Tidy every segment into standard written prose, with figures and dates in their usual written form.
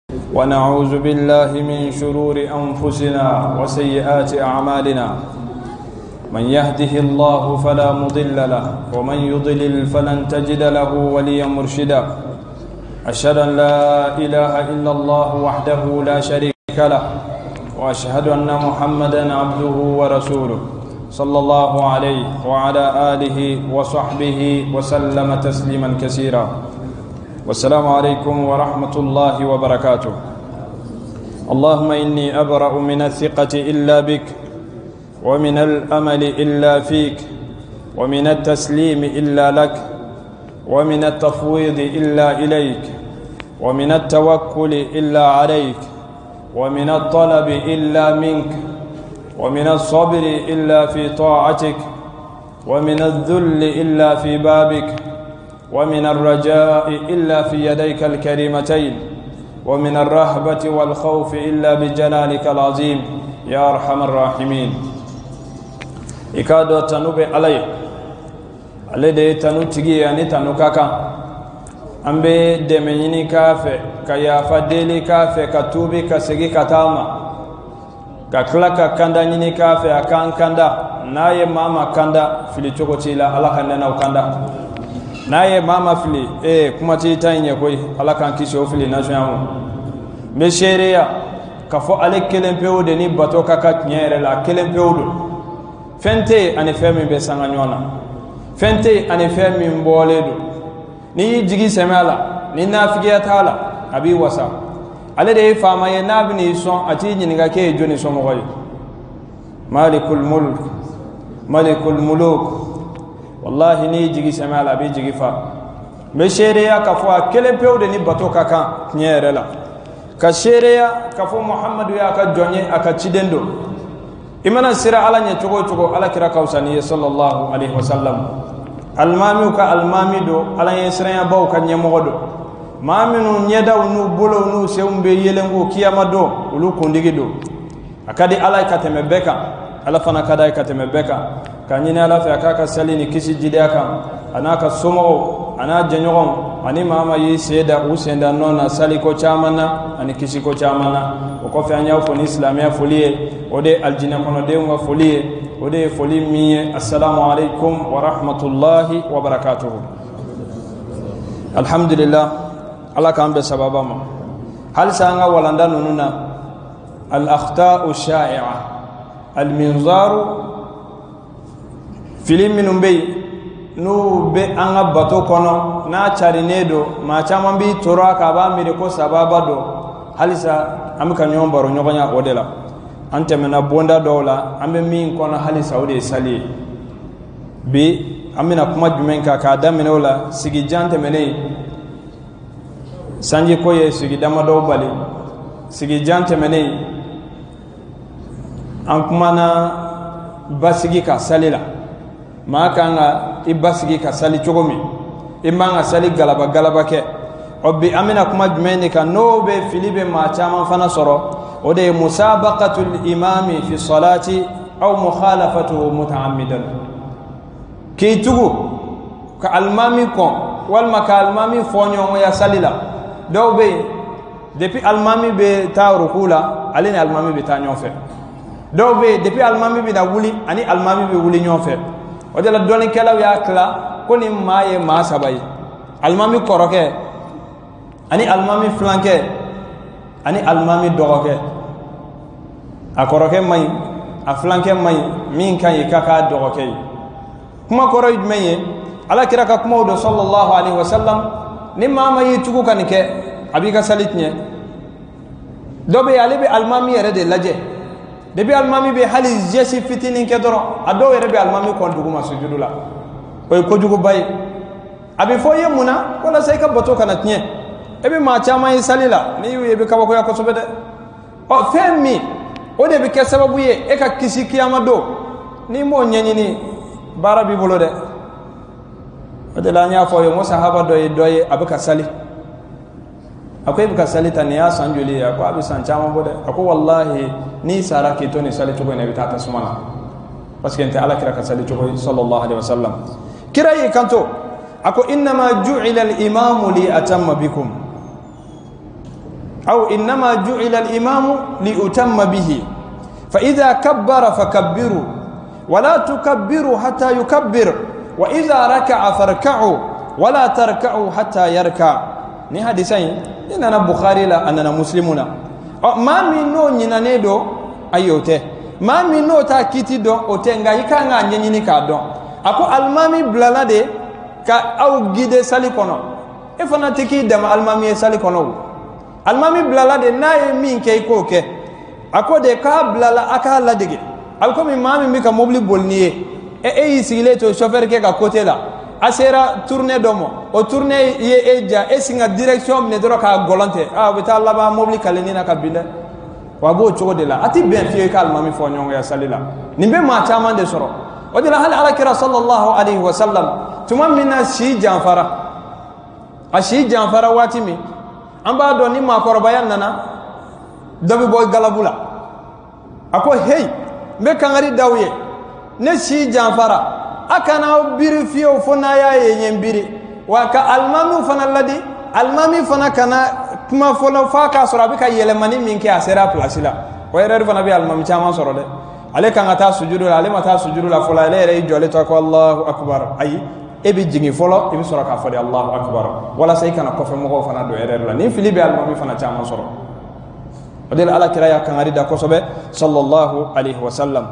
ونعوذ بالله من شرور أنفسنا وسيئات أعمالنا. من يهده الله فلا مضل له ومن يضلل فلن تجد له وليا مرشدا. أشهد أن لا إله إلا الله وحده لا شريك له، وأشهد أن محمدا عبده ورسوله صلى الله عليه وعلى آله وصحبه وسلم تسليما كثيرا. والسلام عليكم ورحمة الله وبركاته. اللهم إني أبرأ من الثقة إلا بك، ومن الأمل إلا فيك، ومن التسليم إلا لك، ومن التفويض إلا إليك، ومن التوكل إلا عليك، ومن الطلب إلا منك، ومن الصبر إلا في طاعتك، ومن الذل إلا في بابك، ومن الرجاء إلا في يديك الكريمتين، ومن الرهبة والخوف إلا بجلالك العظيم يا أرحم الراحمين. إكادو تنوب علي علي تنو تجي يعني تنو كاكا أمبي دميني كافي كيافا ديلي كافي كتوبي كسجي كتاما ككلك كندا نيني كافي أكان كندا ناي ماما كندا فيلي تشوكوتي لا الله كندنا وكندا n'a ye maa ma fili kuma t'i ta in ɲɛ koyi. Ala k'an kisi o fili nasuya ma. N bɛ seereya k'a fɔ ale kelen pewu de ni bato ka kan tiɲɛ yɛrɛ la, kelen pewu don. Fɛn tɛ yen ani fɛn min bɛ sanga ɲɔgɔn na, fɛn tɛ yen ani fɛn min bɔlen don. N'i y'i jigi sɛmɛ a la, ni nafigiya t'a la, a b'i wasa. Ale de ye faama ye, n'a bɛn'i sɔn a t'i ɲininka k'e ye jɔnni somɔgɔ ye. Malikul mulk malikul muluk. Wallahi n'i jigi sɛmɛ a la, a b'i jigi fa. N bɛ seereya k'a fɔ a kelen pewu de ni bato ka kan tiɲɛ yɛrɛ la, ka seereya k'a fɔ Muhamadu y'a ka jɔn ye, a ka ciden don. I mana sira Ala ɲɛ cogo o cogo, Ala kira ka fisa n'i ye sallallahu alaihi wa sallam. Alimamiw ka alimami don, Ala ɲɛ siranyabaw ka ɲɛmɔgɔ don. Maa minnu ɲɛdaw n'u bolow n'u senw bɛ yelenko kiyama don, olu kuntigi don. A ka di Ala ye ka tɛmɛ bɛɛ kan, Ala fana ka d'a ye ka tɛmɛ bɛɛ kan. Ka ɲini Ala fɛ a k'a ka sali ni kisi jidiya kan, a n'a ka somɔgɔw a n'a jɛɲɔgɔnw ani maa ma y'i sen da u sen da nɔ na saliko caman na ani kisiko caman na. O kɔfɛ an y'aw fo ni silamɛya foli ye, o de ye alijinɛ kɔnɔdenw ka foli ye, o de ye foli min ye assalamu alaikum wa rahmatullahi wa barakatuhu. Alhamdulillah, Ala k'an bɛn sababa ma. Halisa an ka walanda ninnu na, al akhta'u sha'i'a al minzaru, fili minnu bɛ yen n'u bɛ an ka bato kɔnɔ n'a carinen don, maa caman b'i toro a kan, a b'a miiri ko sababa don. Halisa an bɛ ka ɲɔgɔn baro ɲɔgɔnya o de la. An tɛmɛna bonda dɔw la, an bɛ min kɔnɔ halisa o de ye sali ye. Bi an bɛna kuma jumɛn kan k'a daminɛ o la? Sigi jan tɛmɛnen, sanjiko ye sigi damadɔw bali. Sigi jan tɛmɛnen, an kumana basigi ka sali la. Maa kan ka i basigi ka sali cogo min, i man ka sali galaba galaba kɛ. Ɔ bi an bɛna kuma jumɛn de kan n'o bɛ fili bɛ maa caman fana sɔrɔ? O de ye musabaqatul imami fi salati aw mukhalafatuhu mutaammidan. K'i tugu ka alimami kɔn walima ka alimami fɔɲɔgɔnya sali la. Dɔw bɛ yen depuis alimami bɛ taa ruku la, ale ni alimami bɛ taa ɲɔgɔn fɛ. Dɔw bɛ yen depuis alimami bɛ na wuli, ani alimami bɛ wuli ɲɔgɔn fɛ. O de la dɔnnikɛlaw y'a tila ko ni maa ye maa saba ye: alimami kɔrɔkɛ ani alimami filankɛ ani alimami dɔgɔkɛ. A kɔrɔkɛ man ɲi, a filankɛ man ɲi, min ka ɲi ka k'a dɔgɔkɛ ye. Kuma kɔrɔ ye jumɛn ye? Ala kira ka kumaw don sallallahu alaihi wa sallam. Ni maa ma y'i tugu ka nin kɛ, a b'i ka sali tiɲɛ. Dɔ bɛ yen, ale bɛ alimami yɛrɛ de lajɛ. Depuis alimami bɛ hali geste fitinin kɛ dɔrɔn, a dɔw yɛrɛ bɛ alimami kɔn duguma sujudu la. O ye kojuguba ye. A bɛ fɔ i ye mun na? Walasa i ka bato kana tiɲɛ. E bɛ maa caman ye sali la, n'i y'u ye i bɛ kabakoya kosɛbɛ dɛ. Ɔ fɛn min o de bɛ kɛ sababu ye e ka kisi kiyama don, n'i m'o ɲɛɲini, baara b'i bolo dɛ. O de la an y'a fɔ aw ye n ko sahaba dɔ ye dɔ ye a bɛ ka sali. A ko e bɛ ka sali ta nin y'a san joli ye? A ko a bɛ san caman bɔ dɛ. A ko walahi n'i sara k'i to nin sali cogo in na, i bɛ taa tasuma na, parce que n tɛ Ala kira ka sali cogo ye sallallahu alaihi wa sallam. Kira y'i kanto a ko innama ju'ila al-imamu li atamma bikum. Aw innama ju'ila al-imamu liutamma bihi fa idha kabbara fakabbiru wala tukabbiru hatta yukabbir wa idha raka'a farka'u wala tarka'u hatta yarka. Ni hadisa in ni nana Bukhari la, a nana Muslimu na. Ɔ, maa min n'o ɲinanen don, ayi, o tɛ. Maa min n'o t'a kiti dɔn, o tɛ, nka i kan k'a ɲɛɲini k'a dɔn. A ko alimami bilala de ka aw guider sali kɔnɔ. E fana tɛ k'i dama alimami ye sali kɔnɔ. O alimami bilala de, n'a ye min kɛ, i k'o kɛ. A ko de k'a bilala a k'a ladege. A bɛ komi maa min bɛ ka mobili boli n'i ye, e y'i sigilen to chauffeur kɛ ka côté la, a sera tournée dɔ ma, o tournée ye e ja, e sin ka direction minɛ dɔrɔn k'a gɔlɔn tɛ, a bɛ taa laban mobili kalenni na ka bin dɛ. Wa a b'o cogo de la, a ti bɛn fiyewu i ka alimami fɔ ɲɔgɔn sali la. Nin bɛ maa caman de sɔrɔ. O de la, hali Ala kira sallallahu alaihi wa sallam, tuma min na si janfara, a si janfara waati min, an b'a dɔn ni maakɔrɔbaya nana, dɔ bɛ bɔ galabu la. A ko: "Heyi, n bɛ kangari d'aw ye, ne si janfara, a kana aw biri fiyewu fo n'a y'a ye n ye n biri." Wa ka alimamiw fana ladi, alimami fana kana kuma fɔlɔ f'a k'a sɔrɔ a bɛ ka yɛlɛmani min kɛ, a sera place la. O erreur fana bɛ alimami caman sɔrɔ dɛ. Ale kan ka taa sujudu la, ale ma taa sujudu la fɔlɔ, ale yɛrɛ y'i jɔlen to ko Allahu akbar. Ayi, e bɛ jigin fɔlɔ, i bɛ sɔrɔ k'a fɔ de Allahu akbar, walasa i kana kɔfɛ mɔgɔw fana don erreur la. Nin fili bɛ alimami fana caman sɔrɔ. O de la, Ala kira y'a kangari da kosɛbɛ sallallahu alaihi wa sallam.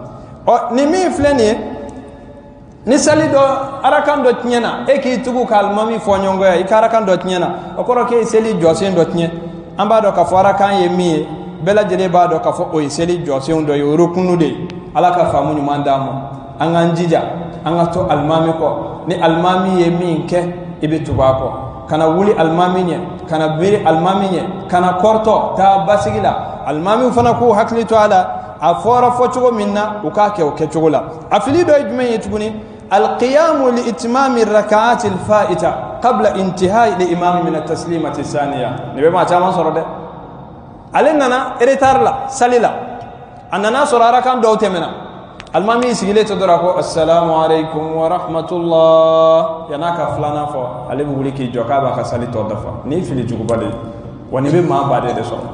Ɔ, nin min filɛ nin ye, ni sali dɔ arakan dɔ tiɲɛna, e k'i tugu ka alimami fɔ ɲɔgɔn kɔ, i ka arakan dɔ tiɲɛna, o kɔrɔ k'e ye seli jɔsen dɔ tiɲɛ. An b'a dɔn k'a fɔ arakan ye min ye, bɛɛ lajɛlen b'a dɔn k'a fɔ o ye seli jɔsenw dɔ ye, o ye rukunu de ye. Ala ka faamu ɲuman d'an ma. An k'an jija an ka to alimami kɔ. Ni alimami ye min kɛ, i bɛ tugu a kɔ. Kana wuli alimami ɲɛ, kana biri alimami ɲɛ, kana kɔrɔtɔ taa basigi la. Alimamiw fana k'u hakili to a la, a fɔra fɔcogo min na, u k'a kɛ o kɛcogo la. A fili dɔ ye jumɛn ye tuguni? القيام لإتمام الركعات الفائتة قبل انتهاء الإمام من التسليمة الثانية. Nin bɛ maa caman sɔrɔ dɛ. Ale nana retard la sali la, a nana sɔrɔ arakan dɔw tɛmɛna, alimami y'i sigilen to dɔrɔn, ko assalamu alaikum wa rahmatullah, yan'a ka filanan fɔ, ale bɛ wuli k'i jɔ k'a b'a ka sali tɔ dafa. Nin ye fili juguba de ye wa. Nin bɛ maa baden de sɔrɔ.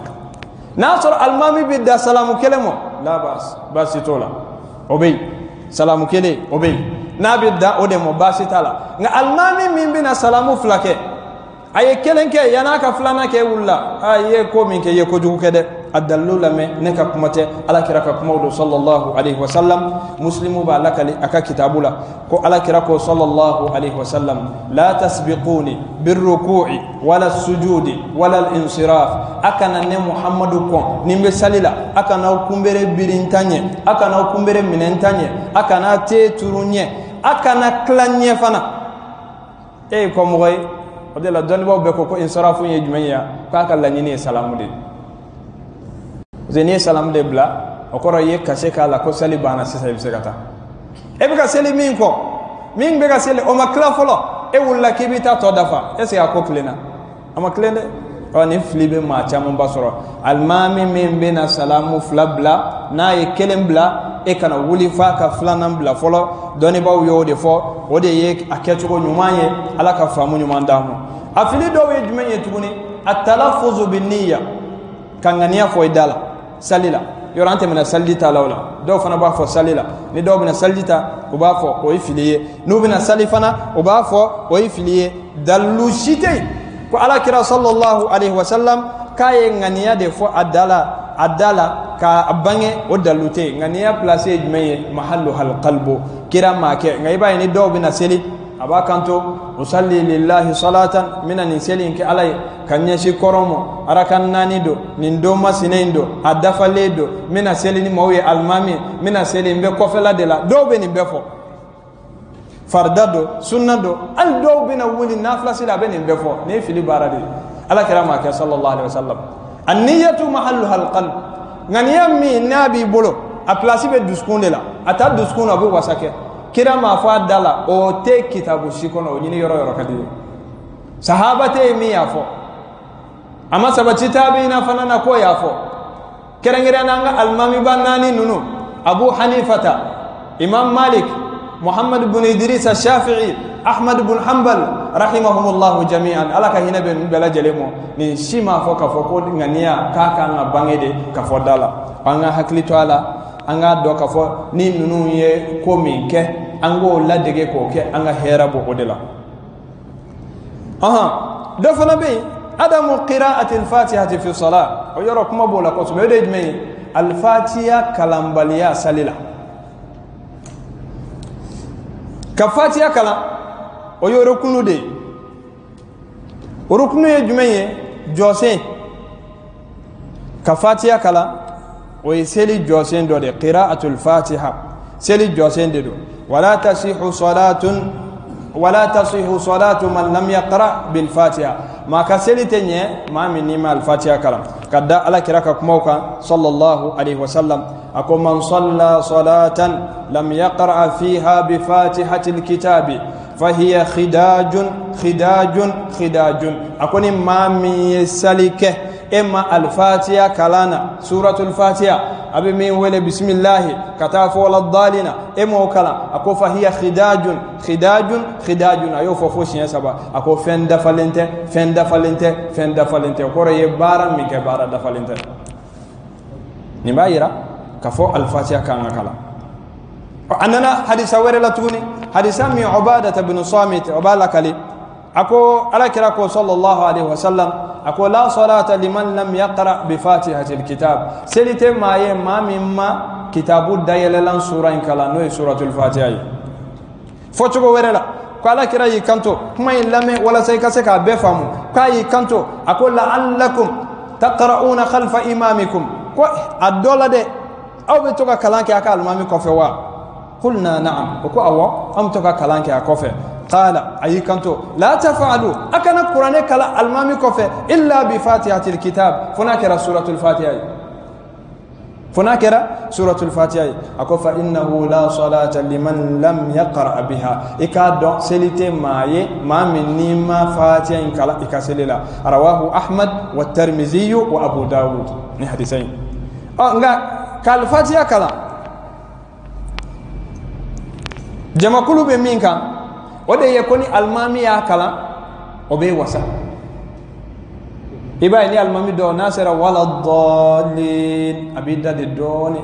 N'a sɔrɔ alimami bɛ da salamu kelen ma, la baasi, baasi t'o la, o bɛ yen. Salamu kelen, o bɛ yen, n'a bɛ da o de ma, baasi t'a la. Nka alimami min bɛna salamu fila kɛ, a ye kelen kɛ, yan'a ka filanan kɛ, wulila, a i ye ko min kɛ, i ye kojugu kɛ dɛ. A dalilu lamɛn, ne ka kuma tɛ, Ala kira ka kumaw don sallallahu alaihi wa sallam. Muslimu b'a lakali a ka kitabu la ko Ala kira ko sallallahu alaihi wa sallam: "La tasbiquni birruku'i wala sujudi wala al-insiraf." A kana ne Muhammadu kɔn ni n bɛ sali la, a kana aw kunbere biri n ta ɲɛ, a kana aw kunbere minɛ n ta ɲɛ, a kana te turu ɲɛ, a kana tila ɲɛ fana. E ye kɔmɔgɔ ye. O de la, dɔnnibaaw bɛɛ ko ko insirafu ye jumɛn ye? K'a ka laɲini ye salamu de ye, parce que n'i ye salamu de bila, o kɔrɔ i ye kase k'a la ko sali banna sisan, i bɛ se ka taa. E bɛ ka seli min kɔ, min bɛ ka seli, o ma tila fɔlɔ, e wulila k'i bɛ taa tɔ dafa, est ce que a ko tilenna? A ma tilen dɛ. Ɔ, nin fili bɛ maa caman ba sɔrɔ. Alimami min bɛ na salamu fila bila, n'a ye kelen bila, e kana wuli f'a ka filanan bila fɔlɔ. Dɔnnibaaw y'o de fɔ, o de ye a kɛcogo ɲuman ye. Ala ka faamu ɲuman d'an ma. A fili dɔw ye jumɛn ye tuguni? At-talaffuzu bin-niyya, ka ŋaniya fɔ i da la sali la. Yɔrɔ an tɛmɛna saliji ta la, o la dɔw fana b'a fɔ sali la. Ni dɔw bɛna saliji ta, u b'a fɔ, o ye fili ye. N'u bɛna sali fana, u b'a fɔ, o ye fili ye. Dalilu si tɛ yen ko Ala kira sallallahu alaihi wa sallam k'a ye ŋaniya de fɔ a da la, a da la k'a bange, o dalilu tɛ yen. Ŋaniya place ye jumɛn ye? Mahalluhal qalbu. Kira m'a kɛ. Nka i b'a ye ni dɔw bɛna seli, a b'a kanto: "Usalli lillahi salatan", n bɛna nin seli in kɛ Ala ye ka ɲɛsin kɔrɔn ma, arakan naani don, nin don masina in don, a dafalen don, n bɛna seli ni maaw ye, alimami, n bɛna seli, n bɛ kɔfɛla de la. Dɔw bɛ nin bɛɛ fɔ, farida don, sunna don, hali dɔw bɛna wuli nafila seli, a bɛ nin bɛɛ fɔ. Nin ye fili baara de ye. Ala kira m'a kɛ sallallahu alaihi wa sallam. An-niyyatu mahalluha al-qalb. Ŋaniya min n'a b'i bolo, a place bɛ dusukun de la, a ta dusukun na, o bɛ wasa kɛ. Kira m'a fɔ a da la, o tɛ kitabu si kɔnɔ, o ɲini yɔrɔ yɔrɔ ka di ye. Sahaba tɛ yen min y'a fɔ, a ma sabati tabiina fana na k'o y'a fɔ. Kɛrɛnkɛrɛnnenya, an ka alimamiba naani ninnu, Abu Hanifata, Imam Malik, Muhammad bin Idrisa Shafi'i, Ahmad bin Hanbal rahimahumullahu jami'an, Ala ka hinɛ bɛ ninnu bɛɛ lajɛlen ma. Nin si m'a fɔ k'a fɔ ko ŋaniya k'a kan ka bange de ka fɔ da la. An ka hakili to a la, an k'a dɔn k'a fɔ ni ninnu ye ko min kɛ, an k'o ladege k'o kɛ, an ka hɛrɛ bɔ o de la. Dɔ fana bɛ yen, adamu qira'ati al-fatihati fi salat, o yɔrɔ kuma b'o la kosɛbɛ. O de ye jumɛn ye? Alfatiya kalanbaliya sali la. Ka fatiya kalan, o ye rukunu de ye. Rukunu ye jumɛn ye? Jɔsen. Ka fatiya kalan, o ye seli jɔsen dɔ de ye. Qira'atul fatiha, seli jɔsen de don. Wala tasihu salatun, wala tasihu salatu man lam yaqra bil fatiha. Maa ka seli tɛ ɲɛ maa min n'i ma alfatiha kalan. Ka da Ala kira ka kumaw kan sallallahu alaihi wasallam, a ko man salla salatan lam yaqra fiha bi fatihatil kitabi fahiya khidajun khidajun khidajun. A ko ni maa min ye sali kɛ, e ma alfatiha kalan na, suratul fatiha a bɛ min wele bisimilahi ka taa fɔ wala dalina, e m'o kalan, a ko fahiya khidajun khidajun khidajun. A y'o fɔ fo siɲɛ 3. A ko fɛn dafalen tɛ, fɛn dafalen tɛ, fɛn dafalen tɛ. O kɔrɔ ye baara min kɛ, baara dafalen tɛ. Nin b'a yira k'a fɔ alfatiha kan ka kalan. A nana hadisa wɛrɛ la tuguni, hadisa min Ubadata bin Samit o b'a lakali. A ko Ala kira ko sallallahu alaihi wasallam, a ko la salata liman lam yaqra bi fatihatil kitab. Seli tɛ maa ye maa min ma kitabu dayɛlɛlan sura in kalan, n'o ye suratul fatiha ye. Fɔcogo wɛrɛ la, ko Ala kira y'i kanto, kuma in lamɛn walasa i ka se k'a bɛɛ faamu. K'a y'i kanto, a ko la'allakum taqra'una khalfa imamikum. Ko a dɔ la dɛ, aw bɛ to ka kalan kɛ a ka alimami kɔfɛ wa? Qulna na'am. O ko awɔ, an bɛ to ka kalan kɛ a kɔfɛ. Qala, a y'i kanto, la taf'alu, a kana kuranɛ kalan alimami kɔfɛ, illa bi fatihatil kitab, fo n'a kɛra suratul fatiha ye. Fo n'a kɛra suratul fatiha ye. A ko fa innahu la salata liman lam yaqra biha. I k'a dɔn seli tɛ maa ye maa min n'i ma fatiha in kalan i ka seli la. Rawahu Ahmad wa Tirmizi wa Abu Dawud. Ni hadisa in. Ɔ nka k'al fatiha kalan, jamakulu bɛ min kan, o de ye ko ni alimami y'a kalan, o bɛ wasa. I b'a ye ni alimami dɔw n'a sera wala dɔɔnin, a b'i da de dɔɔnin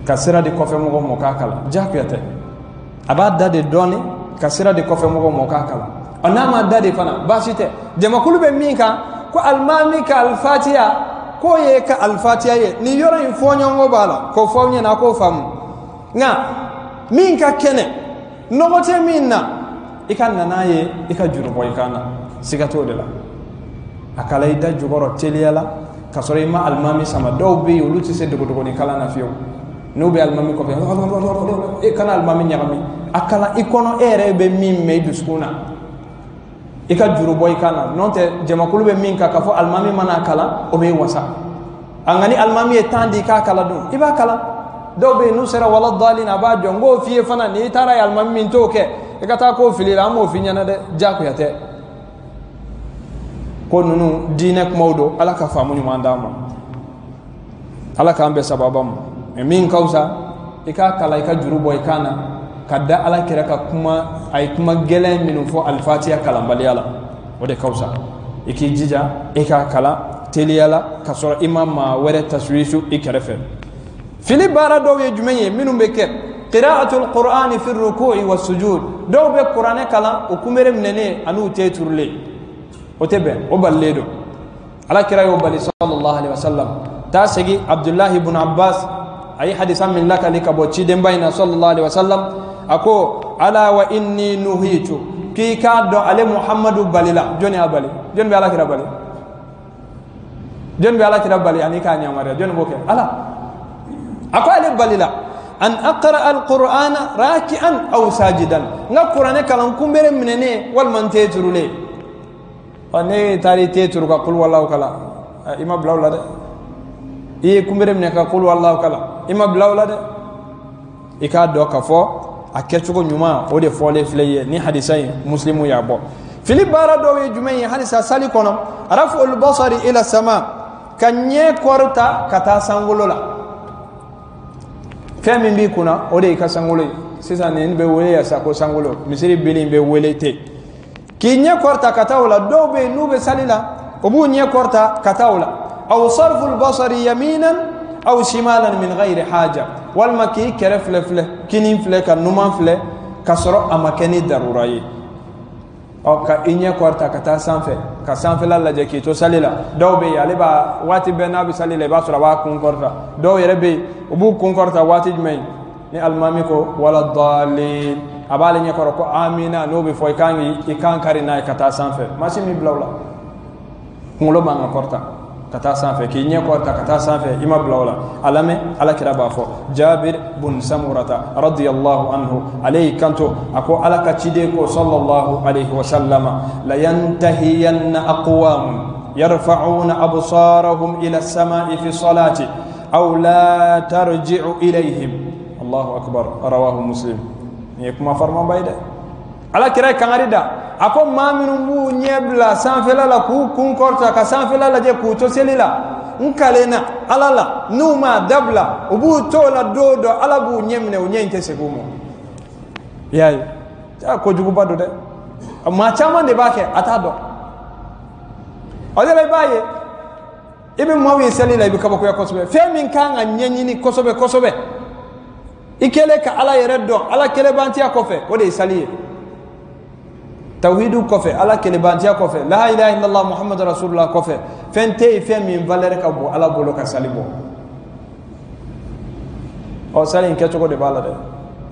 ka sira di kɔfɛ mɔgɔw ma k'a kalan. Diyagoya tɛ, a b'a da de dɔɔnin ka sira di kɔfɛ mɔgɔw ma k'a kalan. Ɔ n'a ma da de fana, baasi tɛ. Jamakulu bɛ min kan, ko alimami ka alifatiya, k'o ye ka alifatiya ye. Nin yɔrɔ in fɔɲɔgɔnkɔ b'a la, k'o fɔ aw ɲɛna, a k'o faamu. Nka min ka kɛnɛ, nɔgɔ tɛ min na, i ka na n'a ye, i ka juru bɔ i kan na, siga t'o de la. A kala i da jukɔrɔ teliya la k'a sɔrɔ i ma alimami sama. Dɔw bɛ yen, olu tɛ se dogodogoni kalan na fiyewu. N'u bɛ alimami kɔfɛ, e kana alimami ɲagami. A kalan i kɔnɔ, e yɛrɛ bɛ min mɛn i dusukun na, i ka juru bɔ i kan na. N'o tɛ, jamakulu bɛ min kan k'a fɔ alimami mana kalan, o bɛ wasa. A nka ni alimami ye temps di k'a kalan dun, i b'a kalan. Dɔw bɛ yen, n'u sera wala dɔɔnin, a b'a jɔ. N k'o f'i ye fana, n'i taara ye alimami min t'o kɛ, i ka taa k'o fili la, an b'o f'i ɲɛna dɛ, diyagoya tɛ. Ko ninnu diinɛ kumaw don, Ala ka faamu ɲuman d'an ma, Ala k'an bɛn sababa ma. Mɛ min ka fisa, i k'a kalan, i ka juru bɔ i kan na, ka da Ala kira ka kuma, a ye kuma gɛlɛn minnu fɔ alifatiya kalanbaliya la, o de ka fisa. I k'i jija i k'a kalan teliya la k'a sɔrɔ i ma maa wɛrɛ taswisu i kɛrɛfɛ. Fili baara dɔw ye jumɛn ye minnu bɛ kɛ? Qira'atul qur'ani fi ruku'i wa sujud. Dɔw bɛ kuranɛ kalan o kunbere minɛnen ani u tɛ turulen, o tɛ bɛn, o balilen don. Ala kira y'o bali sallallahu alaihi wasallam. Taa segin Abdullahi ibn Abbas, a ye hadisa min lakali ka bɔ cidenba in na sallallahu alaihi wasallam, a ko ala wa inni nuhitu, k'i k'a dɔn ale Muhammadu balila. Jɔnni y'a bali? Jɔnni bɛ Ala kira bali? Jɔnni bɛ Ala kira bali ani k'a yamaruya? Jɔnni b'o kɛ? Ala. A ko ale balila an aqra alqur'ana raki'an aw sajidan, n ka kuranɛ kalan kunbere minɛnen walima n tɛ turulen. Ɔ ne taara i tɛ turu ka kulu walaw kalan, i ma bila o la dɛ. I ye kunbere minɛ ka kulu walaw kalan, i ma bila o la dɛ. I k'a dɔn k'a fɔ a kɛcogo ɲuman, o de fɔlen filɛ ye ni hadisa in, Muslimu y'a bɔ. Fili baara dɔw ye jumɛn ye halisa sali kɔnɔ? Raf'ul basari ila sama, ka ɲɛ kɔrɔta ka taa sankolo la. Fɛn min b'i kunna, o de y'i ka sankolo ye. Sisan nin bɛ wele yan sa ko sankolo, misiri bili bɛ wele ten. K'i ɲɛ kɔrɔta ka taa o la. Dɔw bɛ yen, n'u bɛ sali la, o b'u ɲɛ kɔrɔta ka taa o la. Aw sarful basari yaminan aw shimalan min ghayri haja, walima k'i kɛrɛ filɛ filɛ, kinin filɛ ka numan filɛ, ka sɔrɔ a ma kɛ ni darura ye. Ɔ, ka i ɲɛ kɔrɔta ka taa sanfɛ, ka sanfɛla lajɛ k'i to sali la. Dɔw bɛ yen, ale b'a waati bɛɛ n'a bɛ sali la, i b'a sɔrɔ a b'a kun kɔrɔta. Dɔw yɛrɛ bɛ yen, u b'u kun kɔrɔta waati jumɛn? Ni alimami ko wala dɔɔlin, a b'ale ɲɛ kɔrɔ ko amina, n'o bɛ fɔ, i kan k'i kan kari n'a ye ka taa sanfɛ. Maa si m'i bila o la. Kunkolo man ka kɔrɔta ka taa sanfɛ, k'i ɲɛ kɔrɔta ka taa sanfɛ, i ma bila o la. A lamɛn, Ala kira b'a fɔ, Jabir bun Samurata radiyallahu anhu, ale y'i kanto, a ko Ala ka ciden ko sallallahu alaihi wa sallama: la yantahiyanna aqwamun yarfa'una absarahum ila as-sama'i fi salati aw la tarji'u ilayhim. Allahu akbar, rawahu Muslim. Nin ye kuma farimanba ye dɛ. Ala kira ye kangari da, a ko maa minnu b'u ɲɛ bila sanfɛla la, k'u kun kɔrɔta ka sanfɛla lajɛ k'u to seli la, n kalenna Ala la, n'u m'a dabila, u b'u to la, don dɔ Ala b'u ɲɛ minɛ, u ɲɛ in tɛ segin u ma. I y'a ye, kojuguba don dɛ. Maa caman de b'a kɛ, a t'a dɔn. O de la, i b'a ye, i bɛ maaw ye seli la, i bɛ kabakoya kosɛbɛ. Fɛn min kan ka ɲɛɲini kosɛbɛ kosɛbɛ, i kɛlen ka Ala yɛrɛ dɔn, Ala kelebantiya kɔfɛ, o de ye sali ye. Tawhidu kɔfɛ, Ala kelebantiya kɔfɛ, la ilaha illallah Muhammadu rasulullah kɔfɛ, fɛn tɛ yen fɛn min valeur ka bon Ala bolo ka sali bɔ. Ɔ, sali in kɛcogo de b'a la dɛ.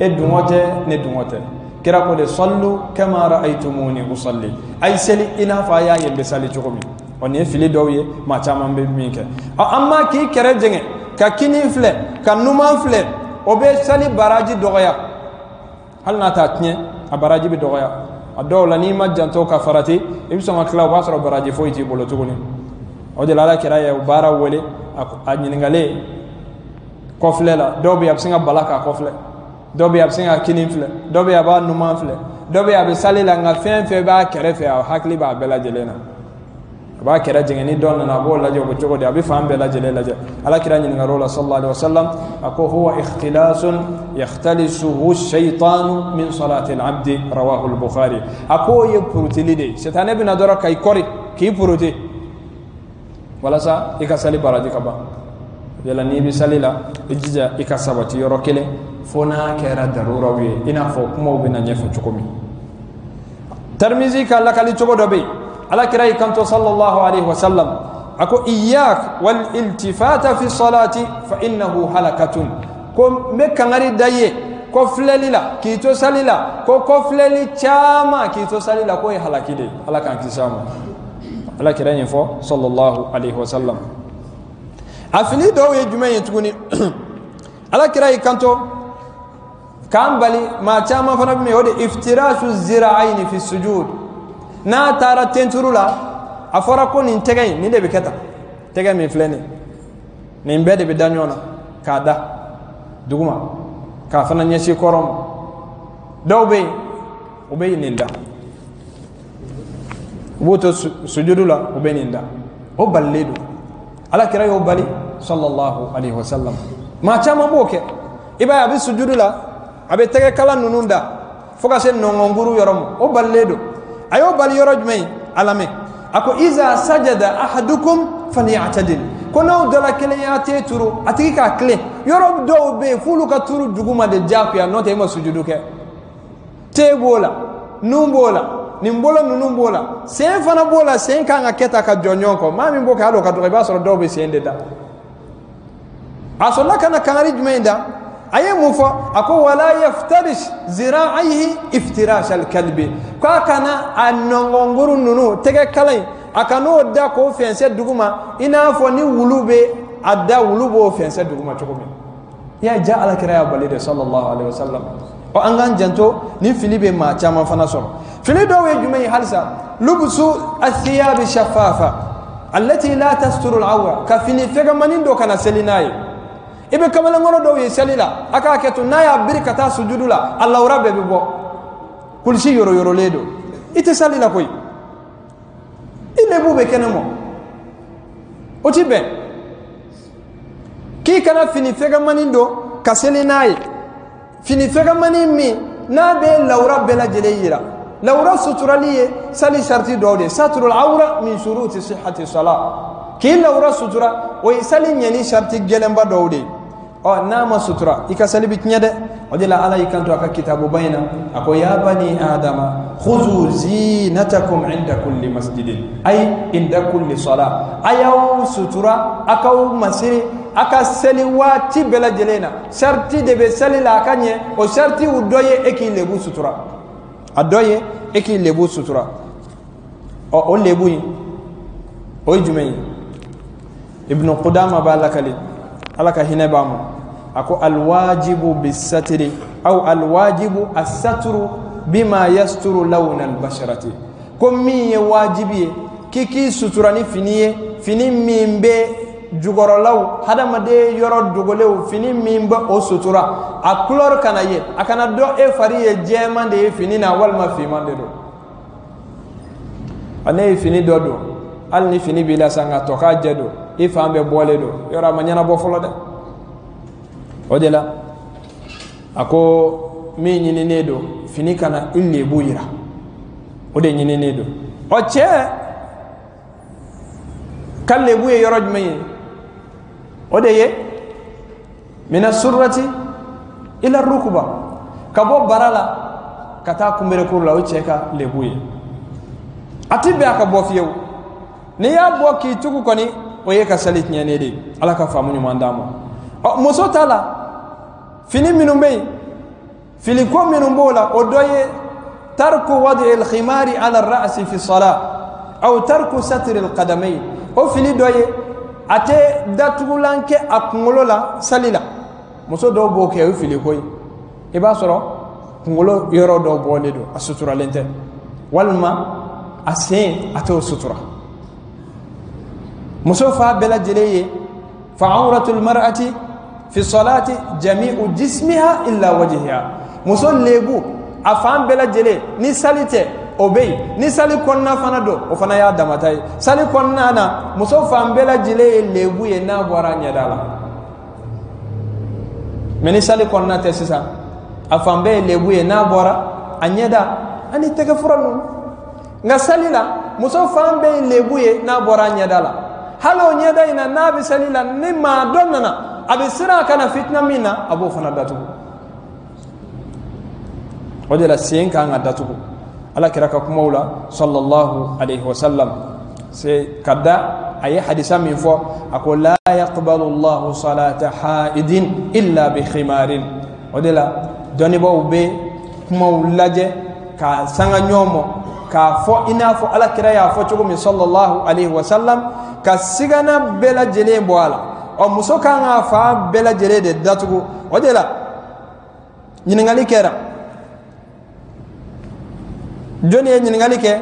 E dungɔ tɛ, ne dungɔ tɛ. Kira ko de: sallu kama ra'aytumuni usalli, a ye seli i n'a fɔ a y'a ye n bɛ sali cogo min. Ɔ, nin ye fili dɔw ye maa caman bɛ min kɛ. Ɔ, an ma k'i kɛrɛ jɛngɛ ka kinin filɛ ka numan filɛ, o bɛ sali baraji dɔgɔya. Hali n'a t'a tiɲɛ, a baraji bɛ dɔgɔya. A dɔw la, n'i ma janto ka farati, i bɛ sɔn ka tila, o b'a sɔrɔ baraji foyi t'i bolo tuguni. O de la, Ala kira ye o baara wele a ɲininkalen kɔfilɛ la. Dɔw bɛ yen, a bɛ sin ka bala k'a kɔfilɛ. Dɔw bɛ yen, a bɛ sin ka kinin filɛ. Dɔw bɛ yen, a b'a numan filɛ. Dɔw bɛ yen, a bɛ sali la, nka fɛn fɛn b'a kɛrɛfɛ, a hakili b'a bɛɛ lajɛlen na. A b'a kɛrɛ jɛngɛ, ni dɔ nana, a b'o lajɛ, o bɛ cogo di, a bɛ fan bɛɛ lajɛlen lajɛ. Ala kira ɲininkara o la sallallahu alaihi wa sallam, a ko: huwa ikhtilasun yakhtalisuhu shaytanu min salati al-abdi, rawahu al-Bukhari. A k'o ye purutili de ye, sitanɛ bɛna dɔrɔn ka i kɔri k'i puruti walasa i ka sali baraji ka ban. Yala n'i bɛ sali la, i jija i ka sabati yɔrɔ kelen, fo n'a kɛra daruraw ye, i n'a fɔ kumaw bɛna ɲɛfɛ cogo min. Tarimizi ka lakali cogo dɔ bɛ yen, Ala kira y'i kanto sallallahu alaihi wa sallam, a ko: iyyak wal iltifata fi salati fa innahu halakatun. Ko n bɛ kangari da i ye ko filɛli la k'i to sali la, ko kɔfilɛli caman k'i to sali la, k'o ye halaki de ye. Ala k'an kisi a ma. Ala kira nin fɔ sallallahu alaihi wa sallam. A fili dɔw ye jumɛn ye tuguni? Ala kira y'i kanto k'an bali, maa caman fana bɛ min, o de iftirashu zira'ayni fi sujud. N'a taara tenturu la, a fɔra ko nin tɛgɛ in, nin de bɛ kɛ tan. Tɛgɛ min filɛ nin, nin bɛɛ de bɛ da ɲɔgɔn na k'a da duguma, k'a fana ɲɛsin kɔrɔn ma. Dɔw bɛ yen, u bɛ nin da, u b'u to sujudu la, u bɛ nin da. O balilen don, Ala kira y'o bali sallallahu alaihi wa sallam. Maa caman b'o kɛ. I b'a ye, a bɛ sujudu la, a bɛ tɛgɛ kala ninnu da fo ka se nɔngɔnkuru yɔrɔ ma. O balilen don. A y'o bali yɔrɔ jumɛn? A lamɛn, a ko: iza sajada ahadukum falyatadil. Ko n'aw dɔ la kelen y'a te turu, a tigi k'a tilen. Yɔrɔ dɔw bɛ yen, f'olu ka turu duguma de diyagoya, n'o tɛ e ma sujudu kɛ. Te b'o la, nun b'o la, nin bolo ninnu b'o la, sen fana b'o la. Sen kan ka kɛ tan ka jɔ ɲɔgɔn kɔ. Maa min b'o kɛ, hali o ka dɔgɔ, i b'a sɔrɔ dɔw bɛ sen de da. A sɔrɔla ka na kangari jumɛn da? A ye mun fɔ? A ko: wala yaftarish zira'aihi iftirash alkalbi. K'a kana a nɔngɔnkuru ninnu, tɛgɛ kala in, a kan'o da k'o fɛnsɛ duguma, i n'a fɔ ni wulu bɛ a da, wulu b'o fɛnsɛ duguma cogo min. I y'a ja, Ala kira y'a bali de sallallahu alaihi wa sallam. Ɔ, an k'an janto, ni fili bɛ maa caman fana sɔrɔ. Fili dɔw ye jumɛn ye halisa? Lubusu athiyabi shaffafa allati la tasturu al-awra. Ka fini fɛgɛmanin dɔ kana seli n'a ye. I bɛ kamalenkɔrɔ dɔw ye seli la, a k'a kɛ to, n'a y'a biri ka taa sujudu la, a lawura bɛɛ bɛ bɔ, kulisi yɔrɔ yɔrɔlen don. I tɛ sali la koyi, i lebu bɛ kɛnɛ mɔ, o ti bɛn. K'i kana fini fɛgɛmanin don. ka seli n'a ye, fini fɛgɛmani min n'a bɛ lawura bɛɛ lajɛlen yira. Lawura suturali ye sali sariti dɔw de ye. Saturul awra min shuruti sihhati sala, k'i lawura sutura o ye sali ɲɛni sariti gɛlɛnba dɔw de ye. Ɔ n'a ma sutura i ka sali bɛ tiɲɛ dɛ. O de la Ala y'i kanto a ka kitabuba in na, a ko ya bani adama khuzu zinatakum inda kulli masjidin, ay inda kulli sala, a y'aw sutura, a k'aw masiri a ka seli waati bɛɛ lajɛlen na. Sariti de bɛ seli la a ka ɲɛ, o saritiw dɔ ye e k'i lebu sutura, a dɔ ye e k'i lebu sutura. Ɔ o lebu in o ye jumɛn ye? Ibnu Qudama b'a lakali, Ala ka hinɛ b'a ma, a ko alwajibu bisatiri aw alwajibu asaturu bima yasturu lawna albasharati, ko min ye wajibi ye k'i k'i sutura ni fini ye, fini min bɛ jukɔrɔlaw hadamaden yɔrɔ dogolenw, fini min bɛ o sutura, a couleur kana ye, a kana dɔn e fari ye jɛman de ye fini na walima finman de don. Ne ye fini dɔ don, hali ni fini b'i la sisan nka tɔ k'a jɛ don, i fan bɛɛ bɔlen don, yɔrɔ a ma ɲɛnabɔ fɔlɔ dɛ. O de la a ko min ɲininen don, fini kana i lebu yira, o de ɲininen don. Ɔ cɛ ka lebu ye yɔrɔ jumɛn ye? O de ye mina surati ila rukuba, ka bɔ bara la ka taa kunberekuru la, o cɛ ka lebu ye. A ti bɛn a ka bɔ fiyewu, n'i y'a bɔ k'i tugu kɔni, o ye ka sali tiɲɛnen de ye. Ala ka faamu ɲuman d'a ma. Ɔ muso ta la, fini minnu bɛ yen, filiko minnu b'o la, o dɔ ye tarku wadi alkhimari ala ra'si fi salah aw tarku satri alqadamayn. O fili dɔ ye a tɛ datugulan kɛ a kunkolo la sali la. Muso dɔw b'o kɛ, o ye filiko ye. I b'a sɔrɔ kunkolo yɔrɔ dɔw bɔlen don, a suturalen tɛ, walima a sen a t'o sutura. Muso fa bɛɛ lajɛlen ye fa awratul mar'ati fi salati jami'u jismiha illa wajhiha. Muso lebu a fan bɛɛ lajɛlen ni sali tɛ o bɛ yen, ni sali kɔnɔna fana don o fana y'a damata ye. Sali kɔnɔna na muso fan bɛɛ lajɛlen ye lebu ye n'a bɔra a ɲɛda la. Mɛ ni sali kɔnɔna tɛ sisan, a fan bɛɛ ye lebu ye n'a bɔra a ɲɛda ani tɛgɛ fura ninnu. Nka sali la muso fan bɛɛ ye lebu ye n'a bɔra a ɲɛda la. Hali o ɲɛda in na n'a bɛ sali la, ni maa dɔ nana a bɛ siran a kana fitina min na, a b'o fana datugu. O de la sen kan ka datugu. Ala kira ka kumaw la sallallahu alayhi wa sallam, se ka da a ye hadisa min fɔ, a ko la yaqbalu Allahu salata haidin illa bi khimarin. O de la dɔnnibaaw bɛ kumaw lajɛ k'a sanga ɲɔgɔn ma, k'a fɔ i n'a fɔ ala kira y'a fɔ cogo min sallallahu alayhi wa sallam, ka sigana bɛɛ lajɛlen bɔ a la. Ɔ muso kan k'a fa bɛɛ lajɛlen de datugu. O de la ɲininkali kɛra, jɔnni ye ɲininkali kɛ?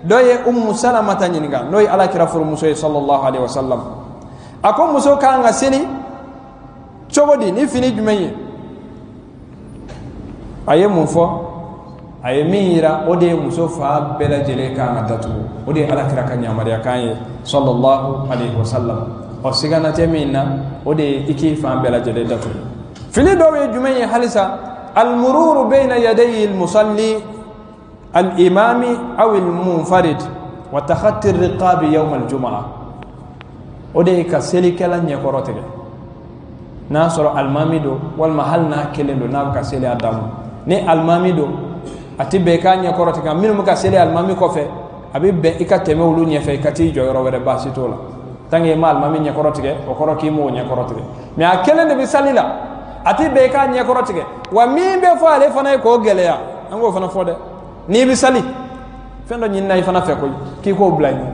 Dɔ ye Ummu Salamata ɲininka, n'o ye ala kira furumuso ye sallallahu alayhi wa sallam. A ko muso kan ka seli cogo di, ni fini jumɛn ye? A ye mun fɔ? A ye min yira, o de ye muso fa bɛɛ lajɛlen kan ka datugu. O de ye ala kira ka yamaruya kan ye sallallahu alayhi wa sallam. Ɔ sigana tɛ min na, o de ye i k'i fan bɛɛ lajɛlen datugu. Fili dɔw ye jumɛn ye halisa? Almururu bayna yadayi almusalli al-imami aw al-munfarid wa takhatti riqabi yawm al-jumu'ah. O de ye ka selikɛla ɲɛkɔrɔ tigɛ, n'a sɔrɔ alimami don walima hali n'a kelen don n'a bɛ ka seli a dan ma. Ni alimami don a ti bɛn i k'a ɲɛkɔrɔ tigɛ, minnu bɛ ka seli alimami kɔfɛ a bɛ bɛn i ka tɛmɛ olu ɲɛfɛ, i ka t'i jɔ yɔrɔ wɛrɛ, baasi t'o la. Tant que i ma alimami ɲɛkɔrɔ tigɛ, o kɔrɔ k'i m'o ɲɛkɔrɔ tigɛ. Mais a kelen de bɛ sali la, a ti bɛn i k'a ɲɛkɔrɔ tigɛ. Wa min bɛ fɔ ale fana ye k'o gɛlɛya, an k'o fana fɔ dɛ. N'i bɛ sali, fɛn dɔ ɲinina i fana fɛ koyi, k'i k'o bila ɲɛ.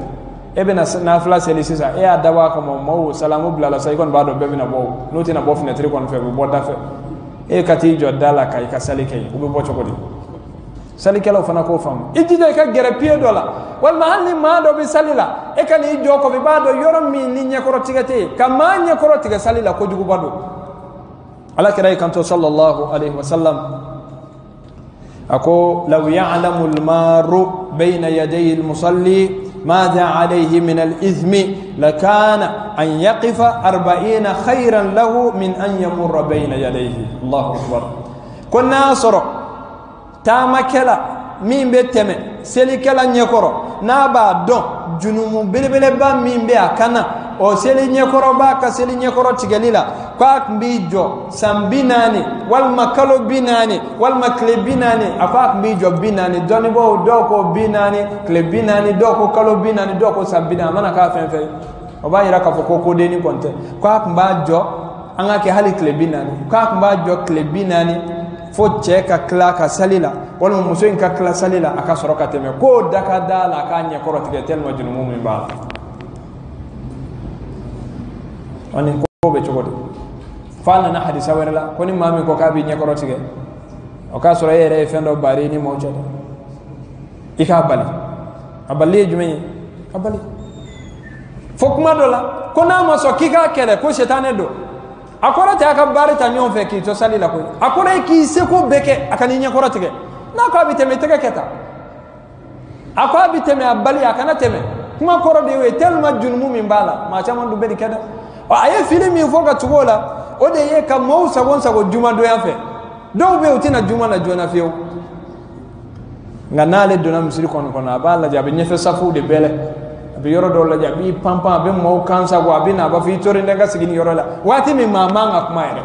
E bɛna nafila seli sisan, e y'a dabɔ a kama, maaw salamu bilala sa, i kɔni b'a dɔn bɛɛ bɛna bɔ, n'u tɛna bɔ fenêtre kɔni fɛ, u bɛ bɔ da fɛ. E ka t'i jɔ da la ka i ka sali kɛ yen, u bɛ bɔ cogo di? Salikɛlaw fana k'o faamu. I jija i ka gɛrɛ pied dɔ la, walima hali ni maa dɔ bɛ sali la, e ka n'i jɔ kɔfɛ, i b'a dɔn yɔrɔ min ni ɲɛkɔrɔ tigɛ tɛ yen, ka maa ɲɛkɔrɔ tigɛ sali la kojuguba don. Ala kira y'i kanto sallallahu alayhi wa sallam, a ko law ya'lamu al-maru bayna yaday al-musalli ماذا عليه من الإثم لكان أن يقف 40 خيرا له من أن يمر بين يديه. الله أكبر. كنا صر تامكلا min bɛ tɛmɛ selikɛla ɲɛkɔrɔ n'a b'a dɔn junumu belebeleba min bɛ a kan na o seli ɲɛkɔrɔ b'a ka seli ɲɛkɔrɔ tigɛli la k'a tun b'i jɔ san 40 walima kalo 40 walima tile 40 a k'a tun b'i jɔ 40 dɔnnibaaw dɔw ko 40 tile 40 dɔw ko kalo 40 dɔw ko san 40 a mana k'a fɛn fɛn o b'a yira k'a fɔ ko kodenni kɔni tɛ k'a tun b'a jɔ an ka kɛ hali tile 40 k'a tun b'a jɔ tile 40 fo cɛ ka tila ka sali la walima muso in ka tila sali la a ka sɔrɔ ka tɛmɛ k'o da ka da la a k'a ɲɛkɔrɔ tigɛ tellement junumu min b'a la. Nin ko bɛ cogo di f'a nana hadisa wɛrɛ la ko ni maa min ko k'a b'i ɲɛkɔrɔ tigɛ o k'a sɔrɔ e yɛrɛ ye fɛn dɔ baari i ni maaw cɛ dɛ i k'a bali a balili ye jumɛn ye a bali fo kuma dɔ la ko n'a ma sɔn k'i k'a kɛlɛ ko sitanɛ don a kɔrɔ tɛ a ka baari ta ɲɔgɔn fɛ k'i to sali la koyi a kɔrɔ ye k'i seko bɛɛ kɛ a ka n'i ɲɛkɔrɔ tigɛ n'a ko a bɛ tɛmɛ i tɛgɛ kɛ tan a ko a bɛ tɛmɛ a bali a kana tɛmɛ kuma kɔrɔ de y'o ye tellement junumu min b'a la maa caman dun bɛ nin kɛ dɛ a ye fili min fɔ ka tugu o la o de ye ka maaw sago sago jumadonya fɛ dɔw bɛ yen u tɛna juma na joona fiyewu nka n'ale donna misiri kɔni kɔnɔ a b'a lajɛ a bɛ ɲɛfɛ safuw de bɛlɛ a bɛ yɔrɔ dɔw lajɛ a b'i panpan a bɛ maaw kan sago a bɛ na a b'a fɔ i tori n ka sigi nin yɔrɔ la waati min maa man ka kuma yɛrɛ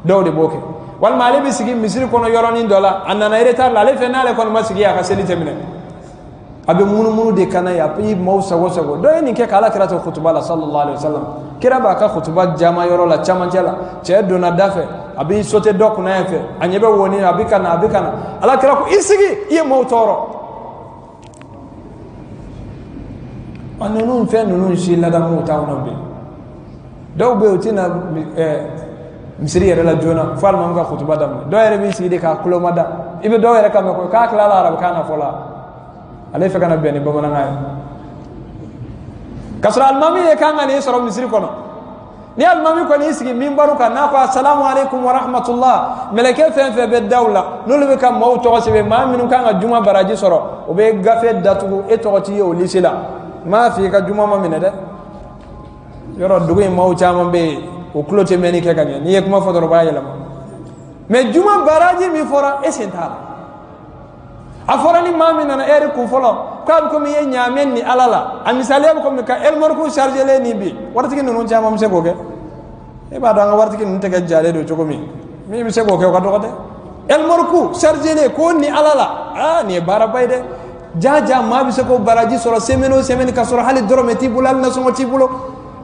dɔw de b'o kɛ walima ale bɛ sigi misiri kɔnɔ yɔrɔnin dɔ la a nana retard la ale fɛ n'ale kɔni ma sigi a ka seli tɛ minɛ a bɛ munumunu de kana ye a bɛ maaw sago sago dɔ ye nin kɛ k'ala kira to kutuba la sallallahu alaihi wasallam kira b'a ka kutuba jama yɔrɔ la camancɛ la cɛ donna da fɛ a b'i sote dɔ kunna yan fɛ a ɲɛ bɛ woni a bɛ ka na a bɛ ka na ala kira ko i sigi i ye maaw tɔɔrɔ ɔ ninnu fɛn ninnu si ladamuw t'anw na bi dɔw bɛ yen u tɛna misiri yɛrɛ la joona fo alimami ka kutuba daminɛ dɔw yɛrɛ b'i sigi de k'a tulo mada i bɛ dɔw yɛrɛ kan mɛn ko k'a tilala arabukan na fɔlɔ ale fɛ ka na bɛn ni bamanankan ye k'a sɔrɔ alimami ye kan ka n'i sɔrɔ misiri kɔnɔ ni alimami kɔni y'i sigi minbaru kan n'a ko asalamu aleykum wa rahmatullah mɛlɛkɛ fɛn fɛn bɛ daw la n'olu bɛ ka maaw tɔgɔ sɛbɛn maa minnu kan ka juma baraji sɔrɔ o bɛ gafe datugu e tɔgɔ t'i ye o lisi la n m'a f'i ka juma ma minɛ dɛ yɔrɔ dugu in maaw caman bɛ yen o tulo tɛ mɛnni kɛ ka ɲɛ n'i ye kuma fɔ dɔrɔn u b'a yɛlɛma mɛ juma baraji min fɔra e sen t'a la a fɔra ni maa min nana ɛri kun fɔlɔ k'a bɛ komi i ye ɲaamɛ ni ala la a misaliya bɛ komi ka ɛlimɔriku sarizelen nin bi waritigi ninnu caman bɛ se k'o kɛ e b'a dɔn an ka waritigi ninnu tɛgɛ jalen don cogo min min bɛ se k'o kɛ o ka dɔgɔ dɛ ɛlimɔriku sarizelen k'o ni ala la aa nin ye baaraba ye dɛ jaja maa bɛ se k'o baraji sɔrɔ semaine o semaine ka sɔrɔ hali dɔrɔmɛ t'i bolo hali nasɔngɔ t'i bolo